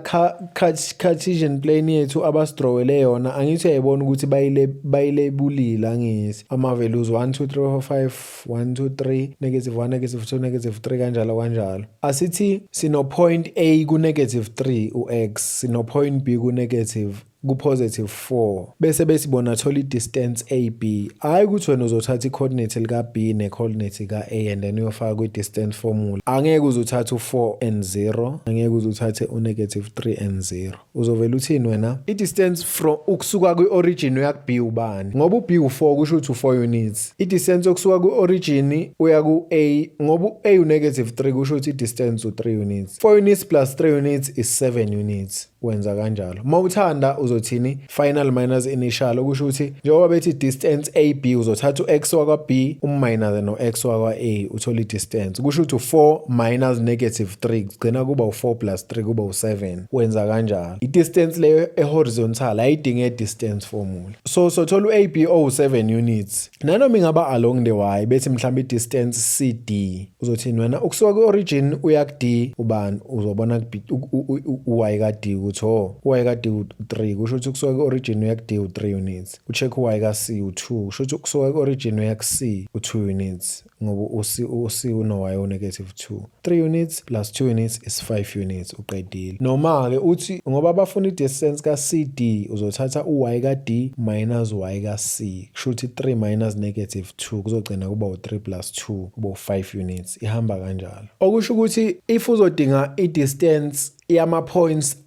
Cartesian plane yethu abasidrowele yona, angithi uyayibona ukuthi bayilabelile, angithi ama-values 1 2 3 4 5, 1 2 3, negative 1, negative 2, negative 3, kanjalo kanjalo. Asithi sino point A ku negative 3 u-x, sino point B ku negative Ku-positive 4, bese bethi bona thola i-distance AB. Hhayi ukuthi wena uzothatha i-coordinate lika-B ne-coordinate ka-A and then uyofaka kwi-distance formula. Angeke uze uthathe u-4 and 0, angeke uze uthathe u-negative 3 and 0. Uzovela uthini wena? I-distance from ukusuka kwi-origin uya ku-B ubani? Ngoba u-B u-4, kusho ukuthi u-4 units. I-distance yokusuka kwi-origin uya ku-A, ngoba u-A u-negative 3, kusho ukuthi i-distance u-3 units. 4 units plus 3 units is 7 units. Wenza kanjalo. Uma uthanda uzothini? Final minus initial, okusho ukuthi njengoba bethi distance AB, uzothatha u-x wakwa-B um-minus no-x wakwa-A, uthole i-distance. Kusho ukuthi u-4 minus negative 3 kugcina kuba u-4 plus 3 kuba u-7. Wenza kanjalo. I-distance leyo e-horizontal ayidinge distance formula. So sothola u-AB owu-7 units. Nanoma ingaba along the y, bethi mhlawumbe i-distance CD, uzothini wena? Ukusuka kwi-origin uya ku-D ubani? Uzobona u-y ka-D ukuthi, oh, u-y ka-D u-3, kusho ukuthi ukusuka kwi-origin uya ku-D u-3 units. U-check u-y ka-C u-2, kusho ukuthi ukusuka kwi-origin uya ku-C u-2 units, ngoba u-C uno-y o-negative 2. 3 units plus 2 units is 5 units. Uqedile. Noma-ke uthi ngoba bafuna i-distance ka-CD, uzothatha u-y ka-D minus y ka-C, kusho ukuthi 3 minus negative 2 kuzogcina kuba u-3 plus 2 kuba u-5 units. Ihamba kanjalo. Okusho ukuthi if uzodinga i-distance yama-points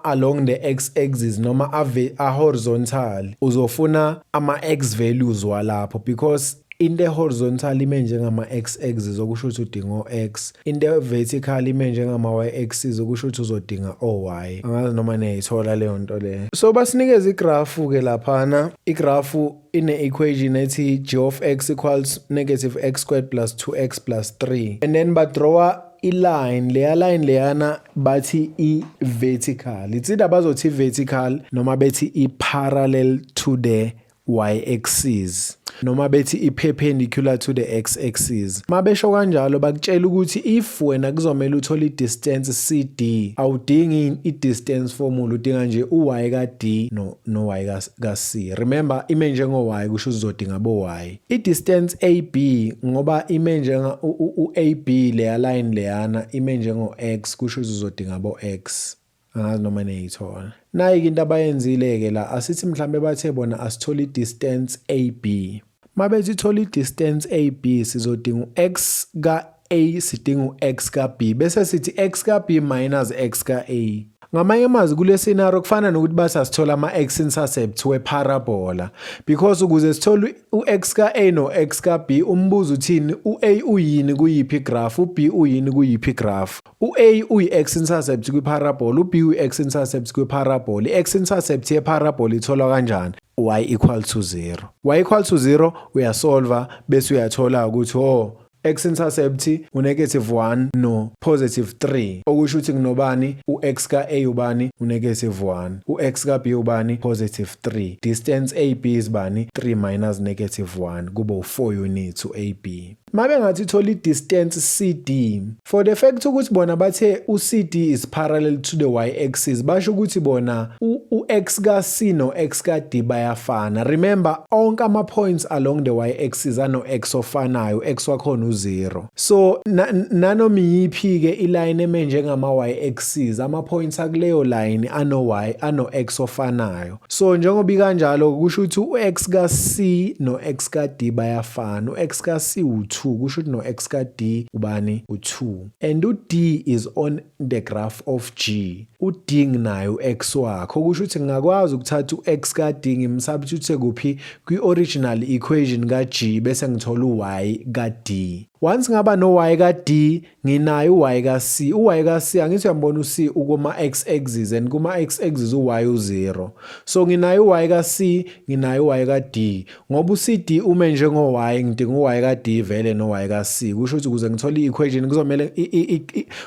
along the x axis noma a-horizontal, uzofuna ama-x values walapho, because into e-horizontal ime njengama-x axis, okusho ukuthi udinga o-x. Into e-vertical ime njengama-y axis, okusho ukuthi uzodinga o-y. Angazi noma niyayithola leyo nto leyo. So basinikeza igrafu-ke laphana. Igrafu ine-equation ethi g of x equals negative x squared plus 2x plus 3, and then badrawa i-line. Leya line leyana bathi i-vertical. It's either bazothi vertical noma bethi i-parallel to the y axis noma bethi i-perpendicular to the x axis. Mabesho kanjalo, bakutshela ukuthi if wena kuzomela uthole i-distance CD, awudingi i-distance formula, udinga nje u-y ka-D no y ka-C. Remember, ime njengo-y, kusho uzodinga bo-y. I-distance AB, ngoba ime njenga u-AB, leya line leyana ime njengo-x, kusho ukuthi uzodinga bo-x. Angazi noma niyayithola. Nayi-ke into abayenzile-ke la. Asithi mhlambe bathe bona asithole i-distance AB. Mabethi thola i-distance AB, sizodinga u-x ka-A, sidinga u-x ka-B, bese sithi x ka-B minus x ka-A. Ngamanye amazwi, kule scenario kufana nokuthi bathi asithola ama-x intercept we-parabola, because ukuze sithole u-x ka-A no-x ka-B, umbuzo uthini? U-A uyini kuyiphi igraph? U-B uyini kuyiphi igraph? U-A uyi-x intercept kwi-parabola, u-B uyi-x intercept kwi-parabola. I-x intercept ye-parabola itholwa kanjani? Y equal to 0, y equal to 0. Uyasolva bese uyathola ukuthi, oh, x intercept u-negative 1 no positive 3, okusho ukuthi kunobani? U-x ka-A ubani? U-negative 1. U-x ka-B ubani? Positive 3. Distance AB is bani? 3 minus negative 1 kube u-4 units u-AB. Mabe ngathi thola i-distance CD, for the fact ukuthi bona bathe u-CD is parallel to the y axis, basho ukuthi bona u-x ka-C no-x ka-D bayafana. Remember, onke ama-points along the y axis ano-x ofanayo, x wakhona u-0. So nanoma iyiphi-ke iline eme njengama-y axis, ama-points akuleyo line ano-y, ano-x ofanayo. So njengoba ikanjalo, kusho ukuthi u-x ka-C no-x ka-D bayafana. U-x ka-C u-2, kusho ukuthi no-x ka-D ubani? U-2. And u-D is on the graph of G. U-D nginayo u-x wakho, kusho ukuthi ngingakwazi ukuthatha u-x ka-D ngimsubstitute kuphi? Kwi-original equation ka-G, bese ngithola u-y ka-D. Once ngaba no-y ka-D, nginayo u-y ka-C. U-y ka-C, angithi uyambona u-C ukuma-x axis, and kuma-x axis u-y u-0. So nginayo u-y ka-C, nginayo u-y ka-D. Ngoba u-CD ume njengo-y, ngidinga u-y ka-D vele no-y ka-C. Kusho ukuthi ukuze ngithole i-equation kuzomele,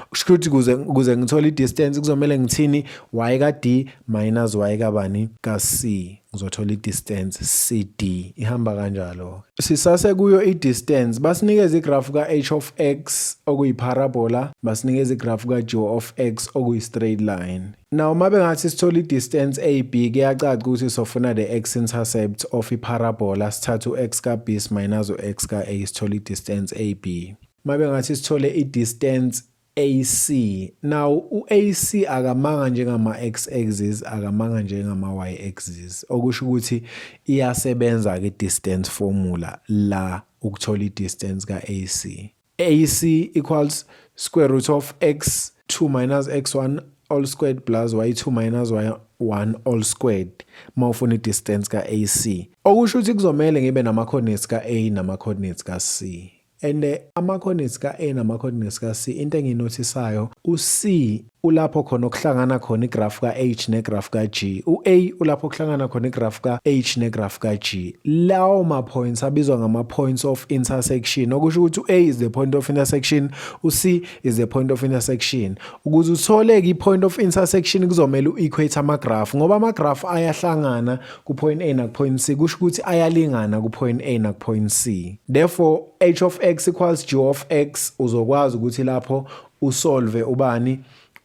kusho ukuthi ukuze ngithole i-distance kuzomele ngithini? Y ka-D minus y kabani? Ka-C. Ngizothola i-distance CD. Ihamba kanjalo. Sisase kuyo i-distance, basinikeza igraph ka-h of x okuyi-parabola, basinikeza igraph ka-g of x okuyi-straight line. Now mabe ngathi sithola i-distance AB, kuyacaca ukuthi sofuna the x intercept of i-parabola. Sithatha u-x ka-B minus u-x ka-A, sithole i-distance AB. Mabe ngathi sithole i-distance AC. Now u-AC akamanga njengama x axis, akamanga njengama y axis, okusho ukuthi iyasebenza ke distance formula la ukuthola i-distance ka-AC. AC equals square root of x2 minus x1 all squared plus y2 minus y1 all squared mawufuna i-distance ka-AC. Okusho ukuthi kuzomele ngibe nama-coordinates ka-A nama-coordinates ka-C. And ama-coordinates ka-A nama-coordinates ka-C, into enginothisayo, u-C ulapho khona okuhlangana khona igraph ka-H negraph ka-G, u-A ulapho kuhlangana khona igraph ka-H negraph ka-G. Lawo ma-points abizwa ngama-points of intersection, okusho ukuthi u-A is the point of intersection, u-C is the point of intersection. Ukuze uthole-ke i-point of intersection, kuzomele u-equate ama-graph, ngoba ama-graph ayahlangana ku-point A naku-point C, kusho ukuthi ayalingana ku-point A naku-point C. Therefore h of x equals g of x. Uzokwazi ukuthi lapho usolve ubani,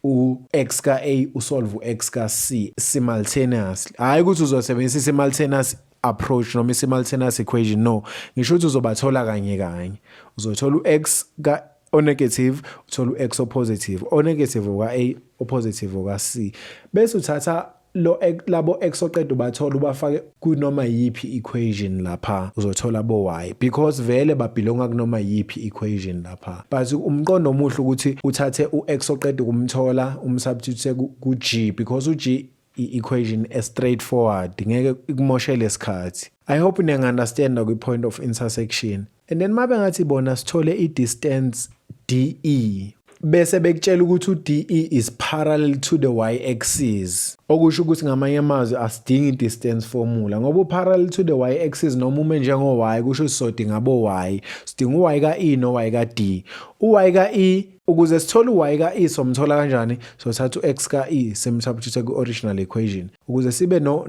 u-x ka-A, usolve u-x ka-C simultaneously. Hhayi ukuthi uzosebenzisa i-simultaneous approach noma i-simultaneous equation, no, ngisho ukuthi uzobathola kanye kanye. Uzothola u-x ka o-negative, uthola u-x o-positive, o-negative oka-A, o-positive oka-C, bese uthatha lo labo x oqeda ubathola, ubafake kunoma yiphi equation lapha, uzothola bo y, because vele babelonga kunoma yiphi equation lapha. But umqondo omuhle ukuthi uthathe u-x oqeda ukumthola, umsubstitute ku-g, because u-g i-equation e straightforward, ngeke ikumoshele isikhathi. I hope niyangi-understanda kwi-point of intersection. And then mabe ngathi bona sithole i-distance DE, bese bekutshela ukuthi u-DE is parallel to the y-axis, okusho ukuthi ngamanye amazwi asidingi i-distance formula, ngoba u-parallel to the y-axis noma ume njengo-y, kusho ukuthi sodinga abo-y. Sidinga u-y ka-E no-y ka-D. U-y ka-E, ukuze sithole u-y ka-E, somthola kanjani? Sothatha u-x ka-E, simsubstitute ku-original equation. Ukuze sibe no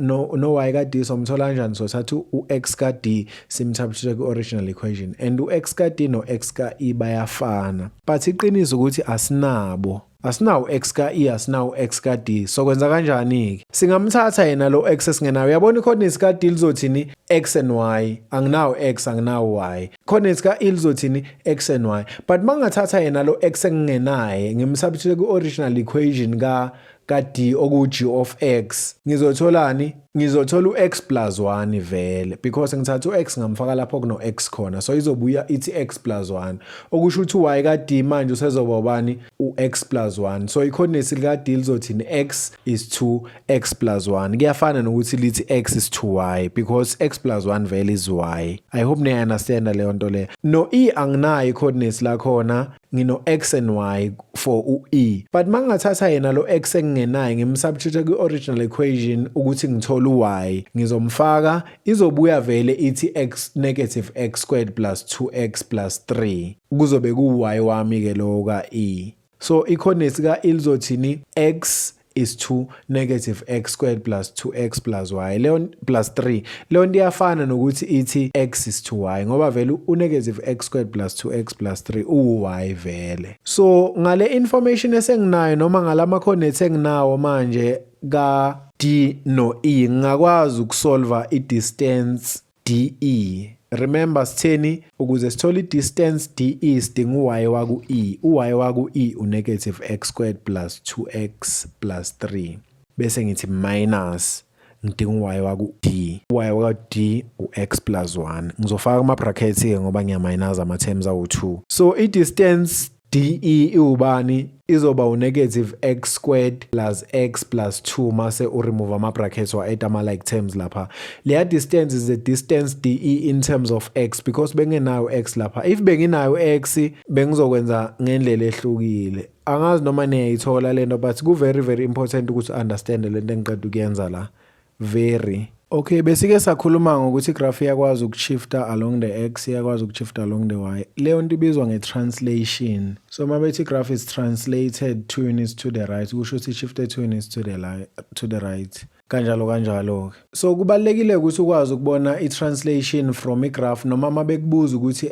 y ka-D, somthola kanjani? Sothatha u-x ka-D, simsubstitute ku-original equation, and u-x ka-D no-x ka-E bayafana. But iqiniso ukuthi asinabo, asinawo x ka-E, asinawo x ka-D. Sokwenza kanjani-ke? Singamthatha yena lo x esingenayo. Uyabona, i-coordinates ka-D lizothini? X and y. Anginawo x, anginawo y. Coordinates ka-E lizothini? X and y. But mangathatha yena lo x engingenaye, ngimsubstitute ku-original equation ka-d, oku-g of x, ngizotholani? Ngizothola u-x plus 1 vele, because ngithatha u-x ngamfaka lapho kuno-x khona, so izobuya ithi x plus 1, okusho ukuthi u-y ka-d manje usezoba ubani? U-x plus 1. So i-coordinates lika-d lizothini? X is to x plus 1. Kuyafana nokuthi lithi x is to y, because x plus 1 vele is y. I hope niya-understanda leyo nto leyo. No e anginayo i-coordinates lakhona, ngino x and y for u-e, but mangingathatha yena lo x engingenayo, ngimsubstitute kwi-original equation ukuthi ngithole u-y, ngizomfaka, izobuya vele ithi x negative x squared plus 2x plus 3. Kuzobe ku-y wami-ke lowo ka-e. So i-coordinates ka-e lizothini? X is 2 negative x squared plus 2x plus y, leyo plus 3. Leyo nto iyafana nokuthi ithi x is to y, ngoba vele u-negative x squared plus 2x plus 3 uwu-y vele. So ngale information esenginayo, noma ngalama coordinates enginawo manje ka D no E, ngingakwazi ukusolva i-distance DE. Remember, sitheni? Ukuze sithole i-distance DE, sidinga u-y waku-E. U-y waku-E u-negative x squared plus 2x plus 3, bese ngithi minus, ngidinga u-y waku-D. U-y waku-D u-x plus 1. Ngizofaka kuma-brackets-ke ngoba ngiyamayinaza ama-terms awu-2. So i-distance DE iwubani? Izoba u-negative x squared plus x plus 2, mase uremove ama-brackets, wa-add ama-like terms lapha. Leya distance is the distance DE in terms of x, because bengenayo x lapha. If benginayo x, bengizokwenza ngendlela ehlukile. Angazi noma niyayithola lento, but ku-very very important ukuthi understand lento engiqeda ukuyenza la. Very okay. Besike sakhuluma ngokuthi igraph iyakwazi ukushifta along the x, iyakwazi ukushifta along the y. Leyo nto ibizwa nge-translation. So uma bethi graph is translated 2 units to the right, kusho ukuthi shifted 2 units to the right, kanjalo kanjalo-ke. So kubalulekile ukuthi ukwazi ukubona i-translation from igraph, noma uma bekubuza ukuthi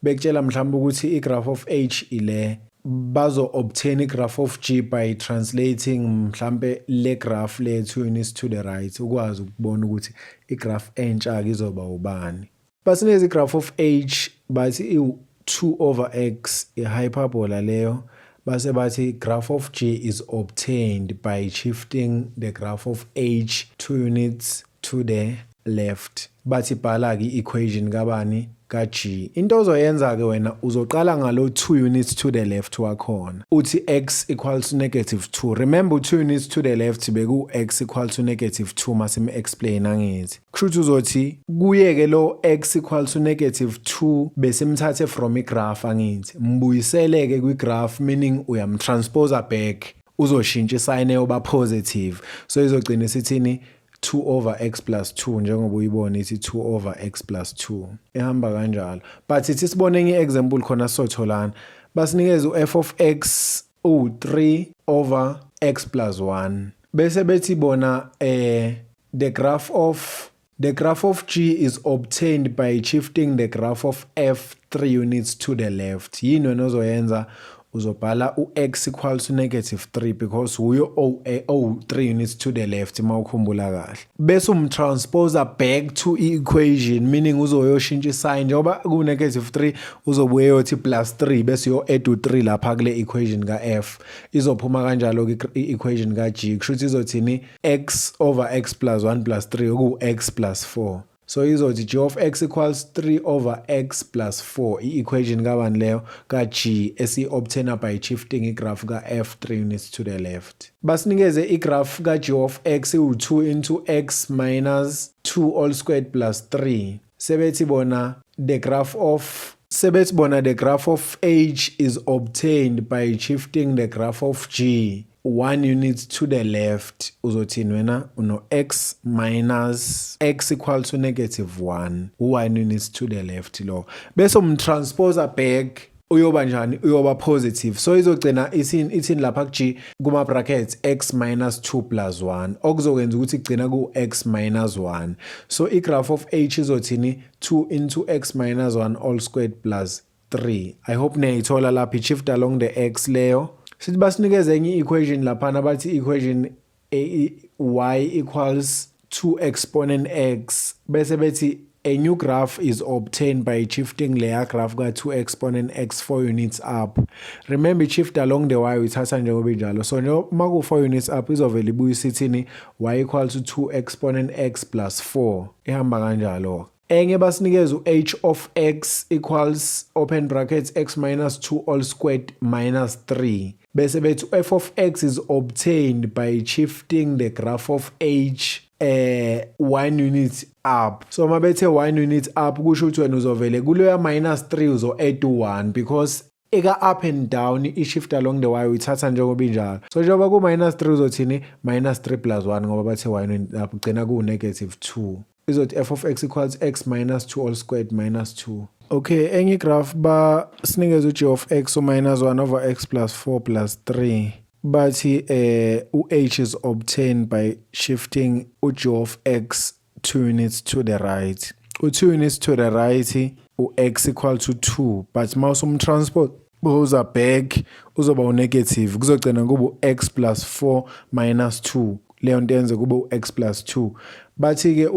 bekutshela mhlawumbe ukuthi i-graph of h ile, bazo obtain i-graph of g by translating mhlambe le graph le 2 units to the right, ukwazi ukubona ukuthi igraph entsha ke izoba ubani. Basinikeza igraph of h, bathi iwu 2 over x, i-hyperbola leyo. Base bathi graph of G is obtained by shifting the graph of H 2 units to the left. Bathi bhala-ke i-equation kabani? Ka-G. Into ozoyenza-ke wena, uzoqala ngalo 2 units to the left wakhona, uthi x equals to negative 2. Remember, 2 units to the left beku-x equal to negative 2 masim-explain, angithi? Kusho ukuthi uzothi kuye-ke lo x equal to negative 2 besimthathe from igraph, angithi? Mbuyisele-ke kwi-graph, meaning uyamtranspose back, uzoshintsha isayini eyoba positive. So izogcina isithini? 2 over x plus 2, njengoba uyibona ithi 2 over x plus 2, ihamba kanjalo. But ithi sibone enye example khona sotholana. Basinikeza u-f of x u-3 over x plus 1, bese bethi bona the graph of G is obtained by shifting the graph of F 3 units to the left. Yini wena ozoyenza? Uzobhala u-x equals to negative 3 because uyo o 3 units to the left mawukhumbula kahle, bese umtranspose back to i-equation, meaning uzoyoshintsha isign. Njengoba ku-negative 3, uzobuye yothi plus 3, bese uyo add u-3 lapha kule equation ka-f. Izophuma kanjalo i-equation ka-g. Kusho ukuthi izothini? X over x plus 1 plus 3, oku-x plus 4. So izothi g of x equals 3 over x plus 4. I-equation kabani leyo? Ka-g, esi-obtaina by shifting igraph ka-f 3 units to the left. Basinikeze igraph ka-g of x iwu-2 into x minus 2 all squared plus 3. Sebethi bona the graph of h is obtained by shifting the graph of g 1 unit to the left. Uzothini wena? Uno x minus x equal to negative 1, u-1 unit to the left lo, bese umtranspose back, uyoba njani? Uyoba positive. So izogcina ithini lapha ku-g, kuma brackets x minus 2 plus 1, okuzokwenza ukuthi igcina ku-x minus 1. So i-graph of h izothini? 2 into x minus 1 all squared plus 3. I hope niyayithola lapha, i-shift along the x leyo. Sithi basinikeze enye i-equation laphana, bathi equation a, y equals 2 exponent x, bese bethi a new graph is obtained by shifting leya graph ka-2 exponent x 4 units up. Remember, shift along the y uyithatha njengoba injalo. So njengoba ku-4 units up, izovele ibuye isithini? Y equal to 2 exponent x plus 4, ihamba kanjalo. Enye basinikeza u-h of x equals open brackets x minus 2 all squared minus 3, bese bethi f of x is obtained by shifting the graph of h 1 unit up. So mabethe 1 unit up, kusho ukuthi wena uzovele kuloya minus 3 uzo add 1, because eka up and down i-shift along the y uyithatha njengoba injalo. So njengoba ku minus 3, uzothini? Minus 3 plus 1, ngoba bathe 1 unit up, ugcina ku negative 2. Izothi f of x equals x minus 2 all squared minus 2. Okay, enye graph ba sinikeza u-g of x u minus 1 over x plus 4 plus 3. Bathi u-h is obtained by shifting u-g of x 2 units to the right. U-2 units to the right u-x equal to 2, but mawusumtranspose back uzoba u-negative, kuzogcina kube u-x plus 4 minus 2. Leyo nto yenze kube u-x plus 2. Bathi-ke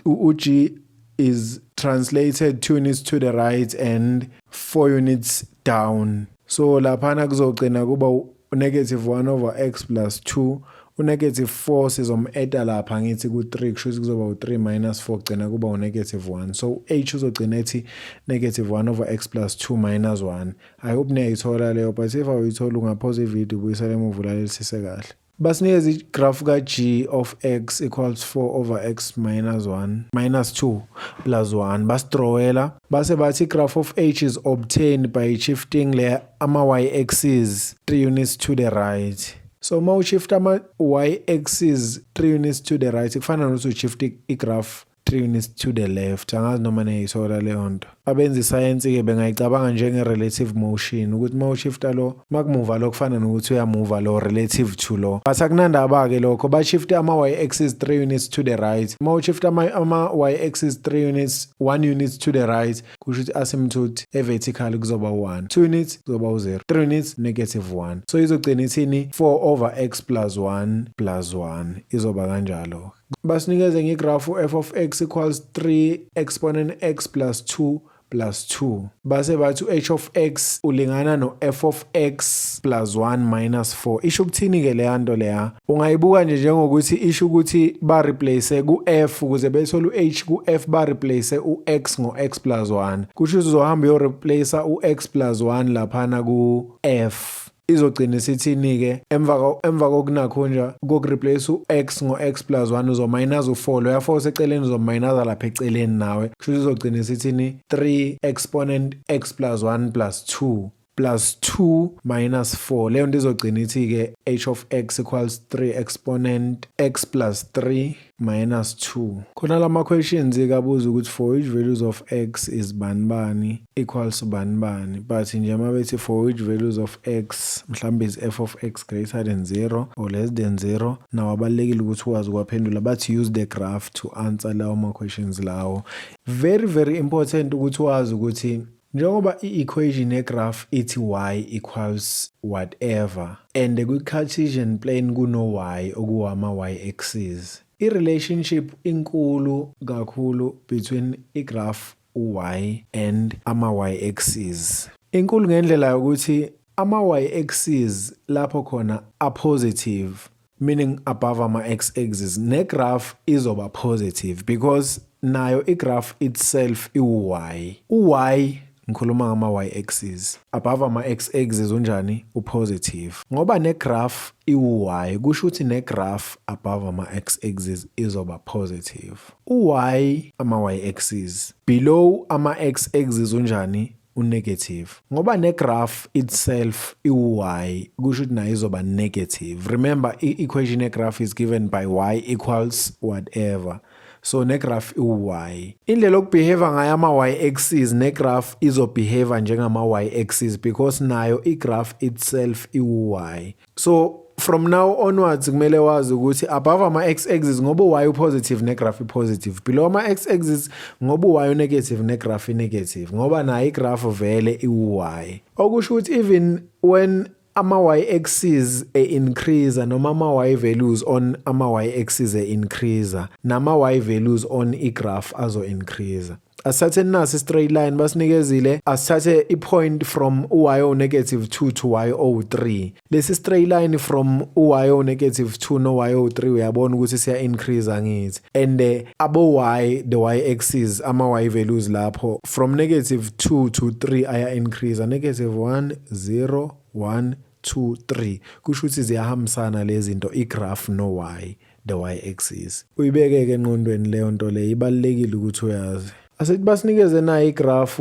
u-g is translated 2 units to the right and 4 units down. So laphana kuzogcina kuba negative 1 over x plus 2. U-negative 4 sizom-adda lapha ngithi ku-3, kusho ukuthi kuzoba u-3 minus 4, kugcina kuba u-negative 1. So h uzogcina ethi negative 1 over x plus 2 minus 1. I hope niyayithola leyo, but if awuyithola, ungaphosa ividiyo, ubuyisele emuva, ulalelisise kahle. Basinikeza igraph ka-g of x equals 4 over x minus 1 minus 2 plus 1, basidrowela, base bathi graph of h is obtained by shifting le ama-y axis 3 units to the right. So uma ushift ama-y axis 3 units to the right, kufana nokuthi ushift igraph 3 units to the left. Angazi noma niyayithola leyo nto. Abenza isayensi-ke bengayicabanga njenge-relative motion, ukuthi uma ushifta lo, makumuva lo, kufana nokuthi uyamuva lo relative to lo, but akunandaba-ke lokho. Bashifte ama-y axis 3 units to the right. Uma ushifta ama-y axis 3 units, 1 unit to the right, kusho ukuthi asymptote e-vertical kuzoba 1, 2 units kuzoba u-0, 3 units negative 1. So izogcina ithini? 4 over x plus 1 plus 1, izoba kanjalo. Basinikeze ngegraph f of x equals 3 exponent x plus 2. Plus 2. Base bathi u-h of x ulingana no-f of x plus 1 minus 4. Isho ukuthini-ke leya nto leya? Ungayibuka nje njengokuthi isho ukuthi ba-replace ku-f ukuze bethole u-h ku-f, ba-replace u-x ngo-x plus 1. Kusho ukuthi uzohamba uyo-replace u-x plus 1 laphana ku-f. Izogcina isithini-ke emva kokunakho nje koku-replace u-x ngo-x plus 1? Uzo-minus u-4 loya 4 seceleni, uzo-minusa lapha eceleni nawe. Kusho ukuthi izogcina isithini? 3 exponent x plus 1 plus 2 plus 2 minus 4. Leyo nto izogcina ithi-ke h of x equals 3 exponent x plus 3 minus 2. Khona lama questions kabuza ukuthi for which values of x is bani bani equals bani bani, but nje uma bethi for which values of x mhlambe is f of x greater than 0 or less than 0, nawo abalulekile ukuthi ukwazi ukwaphendula. Bathi use the graph to answer lawo ma questions lawo. Very, very important ukuthi wazi ukuthi njengoba i-equation ye-graph ithi y equals whatever and kwi-Cartesian plane kuno-y okuwama-y axis, i-relationship inkulu kakhulu between i-graph u-y and ama-y axis. Inkulu ngendlela yokuthi ama-y axis lapho khona a-positive, meaning above ama-x axis, ne-graph izoba positive because nayo i-graph itself iwu-y. U-y, ngikhuluma ngama-y axis, above ama-x axis unjani? U-positive. Ngoba ne-graph iwu-y, kusho ukuthi ne-graph above ama-x axis izoba positive. U-y, ama-y axis, below ama-x axis unjani? U-negative. Ngoba ne-graph itself iwu-y, kusho ukuthi nayo izoba negative. Remember, i-equation ye-graph is given by y equals whatever, so ne-graph iwu-y. Indlela oku-behave ngayo ama-y axis, ne-graph izo-behave njengama-y axis because nayo i-graph itself iwu-y. So from now onwards kumele wazi ukuthi above ama-x axis, ngoba u-y u-positive, ne-graph i-positive. Below ama-x axis, ngoba u-y u-negative, ne-graph i-negative, ngoba nayo i-graph vele iwu-y. Okusho ukuthi even when ama-y axis e-increase noma ama-y values on ama-y axis e-increase, nama-y values on i-graph azo-increase. Asithathe nasi straight line basinikezile. Asithathe i-point from u-y o negative 2 to y o 3. Lesi straight line from u-y o negative 2 no y o 3, uyabona ukuthi siya increase, angithi? And abo y, the y axis, ama y values lapho from negative 2 to 3 aya increase: negative 1, 0, 1, 2, 3. Kusho ukuthi ziyahambisana lezi zinto, i-graph no y, the y axis. Uyibeke-ke engqondweni leyo nto leyo, ibalulekile ukuthi uyazi. Asithi basinikeze nayo i-graph,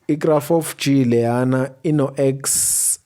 i-graph of g leyana ino x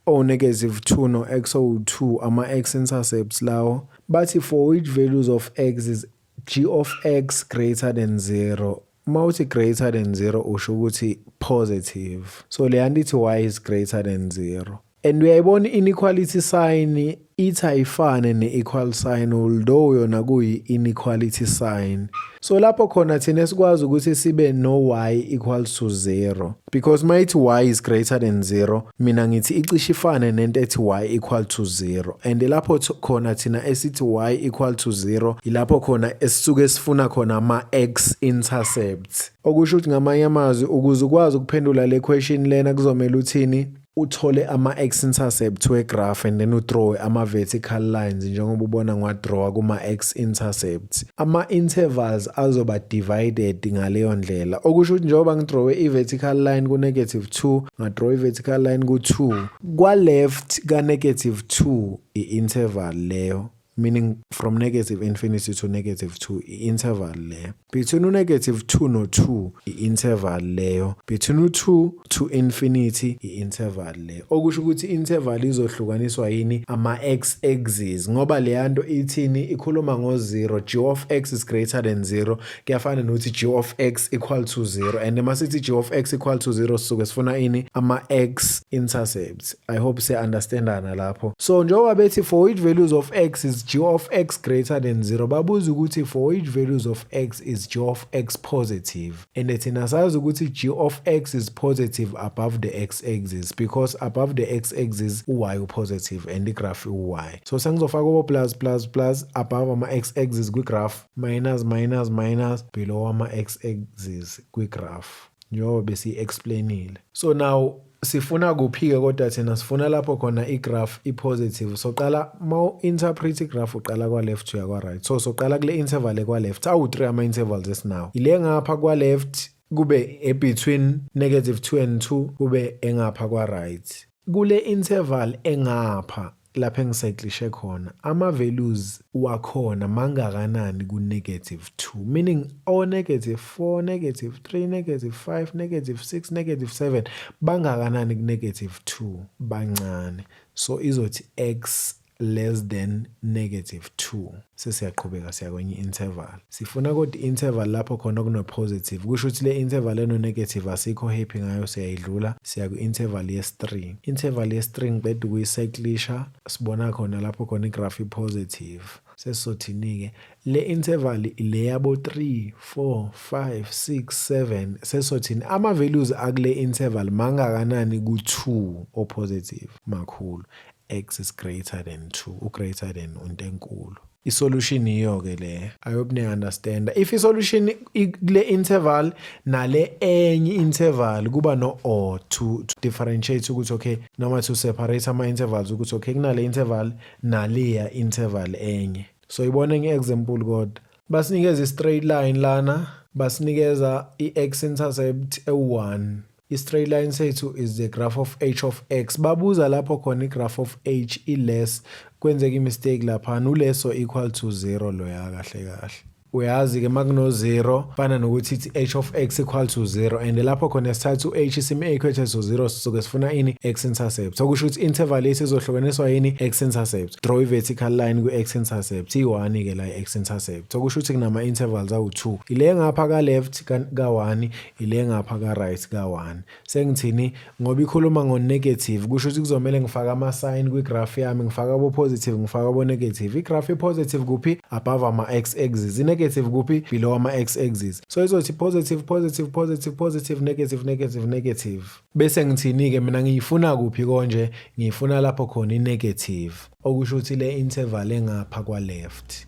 o negative 2 no x o 2, ama x intercepts lawo. Bathi for which values of x is g of x greater than 0? Uma uthi greater than 0, usho ukuthi positive. So leya nto ithi y is greater than 0, and uyayibona inequality sign ithi ayifane ne-equal sign, although yona kuyi-inequality sign. So lapho khona thina sikwazi ukuthi sibe no-y equals to 0, because mayithi y is greater than 0, mina ngithi icishe ifane nento ethi y equal to 0. And lapho khona thina esithi y equal to 0, ilapho khona esisuke sifuna khona ama-x intercepts. Okusho ukuthi, ngamanye amazwi, ukuze ukwazi ukuphendula le question lena, kuzomela uthini? Uthole ama-x intercept we-graph and then u-drawe ama-vertical lines njengoba ubona ngiwa-drawa kuma-x intercepts. Ama-intervals azoba divided ngaleyo ndlela. Okusho ukuthi njengoba ngi-drawe i-vertical line ku-negative 2, nga-draw i-vertical line ku-2, kwa-left ka-negative 2 i-interval leyo, meaning from negative infinity to negative 2 i-interval leyo. Between u-negative 2 no-2 i-interval leyo. Between u-2 to infinity i-interval leyo. Okusho ukuthi i-interval izohlukaniswa yini? Ama-x axis. Ngoba leya nto ithini? Ikhuluma ngo-0. G of x is greater than 0 kuyafana nokuthi g of x equal to 0, and masithi g of x equal to 0, sisuke sifuna ini? Ama-x intercepts. I hope siya-understandana lapho. So njengoba bethi for which values of x is g of x greater than 0, babuza ukuthi for which values of x is g of x positive, and thina sazi ukuthi g of x is positive above the x axis because above the x axis u-y u-positive and i-graph u-y. So sengizofaka obo plus plus plus above ama-x axis kwi-graph, minus minus minus below ama-x axis kwi-graph. Njengoba besiyi-explainile. So now sifuna kuphi-ke kodwa thina? Sifuna lapho khona i-graph i-positive. So qala ma-interpret i-graph, uqala kwa-left uya kwa-right. So soqala kule interval kwa-left. Awu-3 ama-intervals esinawo: ile ngapha kwa-left, kube e-between negative 2 and 2, kube engapha kwa-right. Kule interval engapha lapha engisayiklishe khona, ama-values wakhona mangakanani ku-negative 2? Meaning o-negative 4, negative 3, negative 5, negative 6, negative 7 bangakanani ku-negative 2? Bancane. So izothi x less than negative 2. Sesiyaqhubeka, siya kwenye interval. Sifuna kodwa interval lapho khona kuno-positive. Kusho ukuthi le interval eno-negative asikho happy ngayo, siyayidlula, siya ku-interval yes-3. Interval yes-3 ngiqeda ukuyicyclisha, sibona khona lapho khona igraph i-positive. Sesizothini-ke le interval le yabo 3, 4, 5, 6, 7? Sesizothini? Ama-values akule interval mangakanani ku-2 o-positive? Makhulu. X is greater than 2, u-greater than unto enkulu. I-solution iyo-ke le. I hope niya-understand. If i-solution kule interval nale enye interval, kuba no or to differentiate ukuthi okay, noma to separate ama-intervals ukuthi okay, kunale interval naleya interval enye. So ibone nge-example kodwa basinikeza i-straight line lana, basinikeza i-x intercept ewu-1. I-straight line sethu is the graph of h of x. Babuza lapho khona i-graph of h i-less, kwenzeka i-mistake laphana, u-less or equal to 0 loya. Kahle kahle uyazi-ke makuno 0 fana nokuthi ithi h of x equal to 0, and lapho khona sithatha u-h sim-equate to 0, sisuke sifuna ini? X intercept. So kusho ukuthi interval yethu izohlukaniswa yini? X intercept. Draw i-vertical line ku-x intercept, i-1-ke la i-x intercept. So kusho ukuthi kunama-intervals awu-2: ile ngapha ka-left ka-1, ile ngapha ka-right ka-1. Sengithini? Ngoba ikhuluma ngo-negative, kusho ukuthi kuzomele ngifake ama-sign kwi-graph yami, ngifake abo-positive, ngifake abo-negative. I-graph i-positive kuphi? Above ama-x axis. I-negative kuphi? Below ama-x axis. So izothi positive, positive, positive, positive, negative, negative, negative. Bese ngithini-ke mina? Ngiyifuna kuphi konje? Ngiyifuna lapho khona i-negative, okusho ukuthi le interval engapha kwa-left.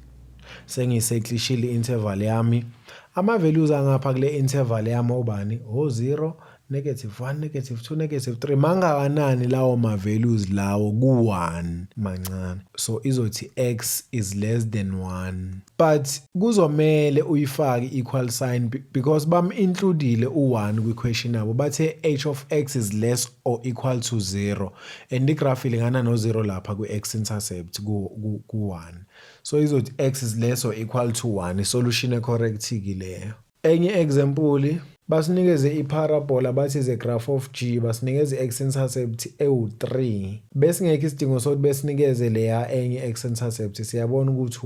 Sengiyiseklishile i-interval yami. Ama-values angapha kule interval yami obani? O-0, negative 1, negative 2, negative 3. Mangakanani lawo ma-values lawo ku-1? Mancane. So izothi x is less than 1, but kuzomele uyifake equal sign because bam-includile u-1 kwi-question yabo. Bathe h of x is less or equal to 0, and igraph ilingana no-0 lapha kwi-x intercept ku-1. So izothi x is less or equal to 1. I-solution e-correct-ke leyo. Enye example, basinikeze i-parabola, bathi is a graph of g, basinikeze i-x intercept ewu-3. Besingekho isidingo sokuthi besinikeze leya enye x intercept, siyabona ukuthi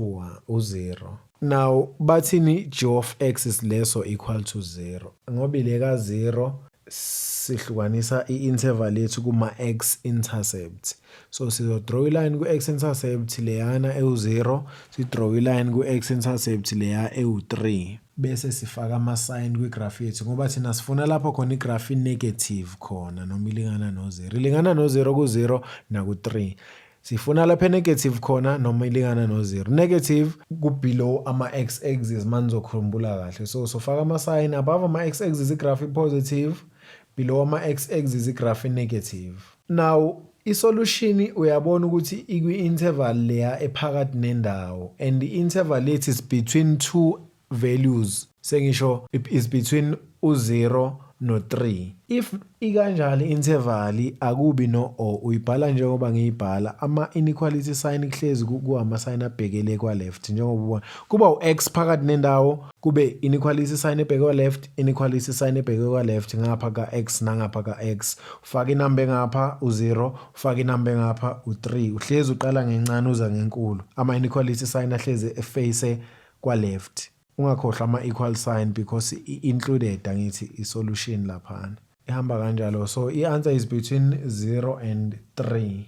u-0. Now bathini? G of x is less or equal to 0. Ngoba ile ka-0, sihlukanisa i-interval yethu kuma-x intercept. So sizo-draw i-line ku-x intercept leyana ewu-0, si-draw i-line ku-x intercept leya ewu-3, bese sifaka ama-sign kwi-graph yethu, ngoba thina sifuna lapho khona i-graph i-negative khona noma ilingana no-0. Ilingana no-0 ku-0 naku-3. Sifuna lapha negative khona noma ilingana no-0. Negative ku-below ama-x axis, manizokhumbula kahle. So sofaka ama-sign above ama-x axis, i-graph i-positive, below ama-x axis, i-graph i-negative. Now i-solution uyabona ukuthi ikwi-interval leya ephakathi nendawo, and i-interval yethu is between two values, sengisho is between u-0 no-3. If ikanjalo interval, akubi no or, uyibhala njengoba ngiyibhala. Ama-inequality sign kuhlezi kuwama-sign abhekele kwa-left, njengoba ubona kuba u-x phakathi nendawo, kube inequality sign ebheke kwa-left, inequality sign ebheke kwa-left, ngapha ka-x nangapha ka-x. Ufaka inamba engapha u-0, ufaka inamba engapha u-3. Uhlezi uqala ngencane uza ngenkulu. Ama-inequality sign ahlezi e-face kwa-left. Ungakhohlwa ama-equal sign because i-included, angithi, i-solution laphana ihamba kanjalo. So i-answer is between 0 and 3.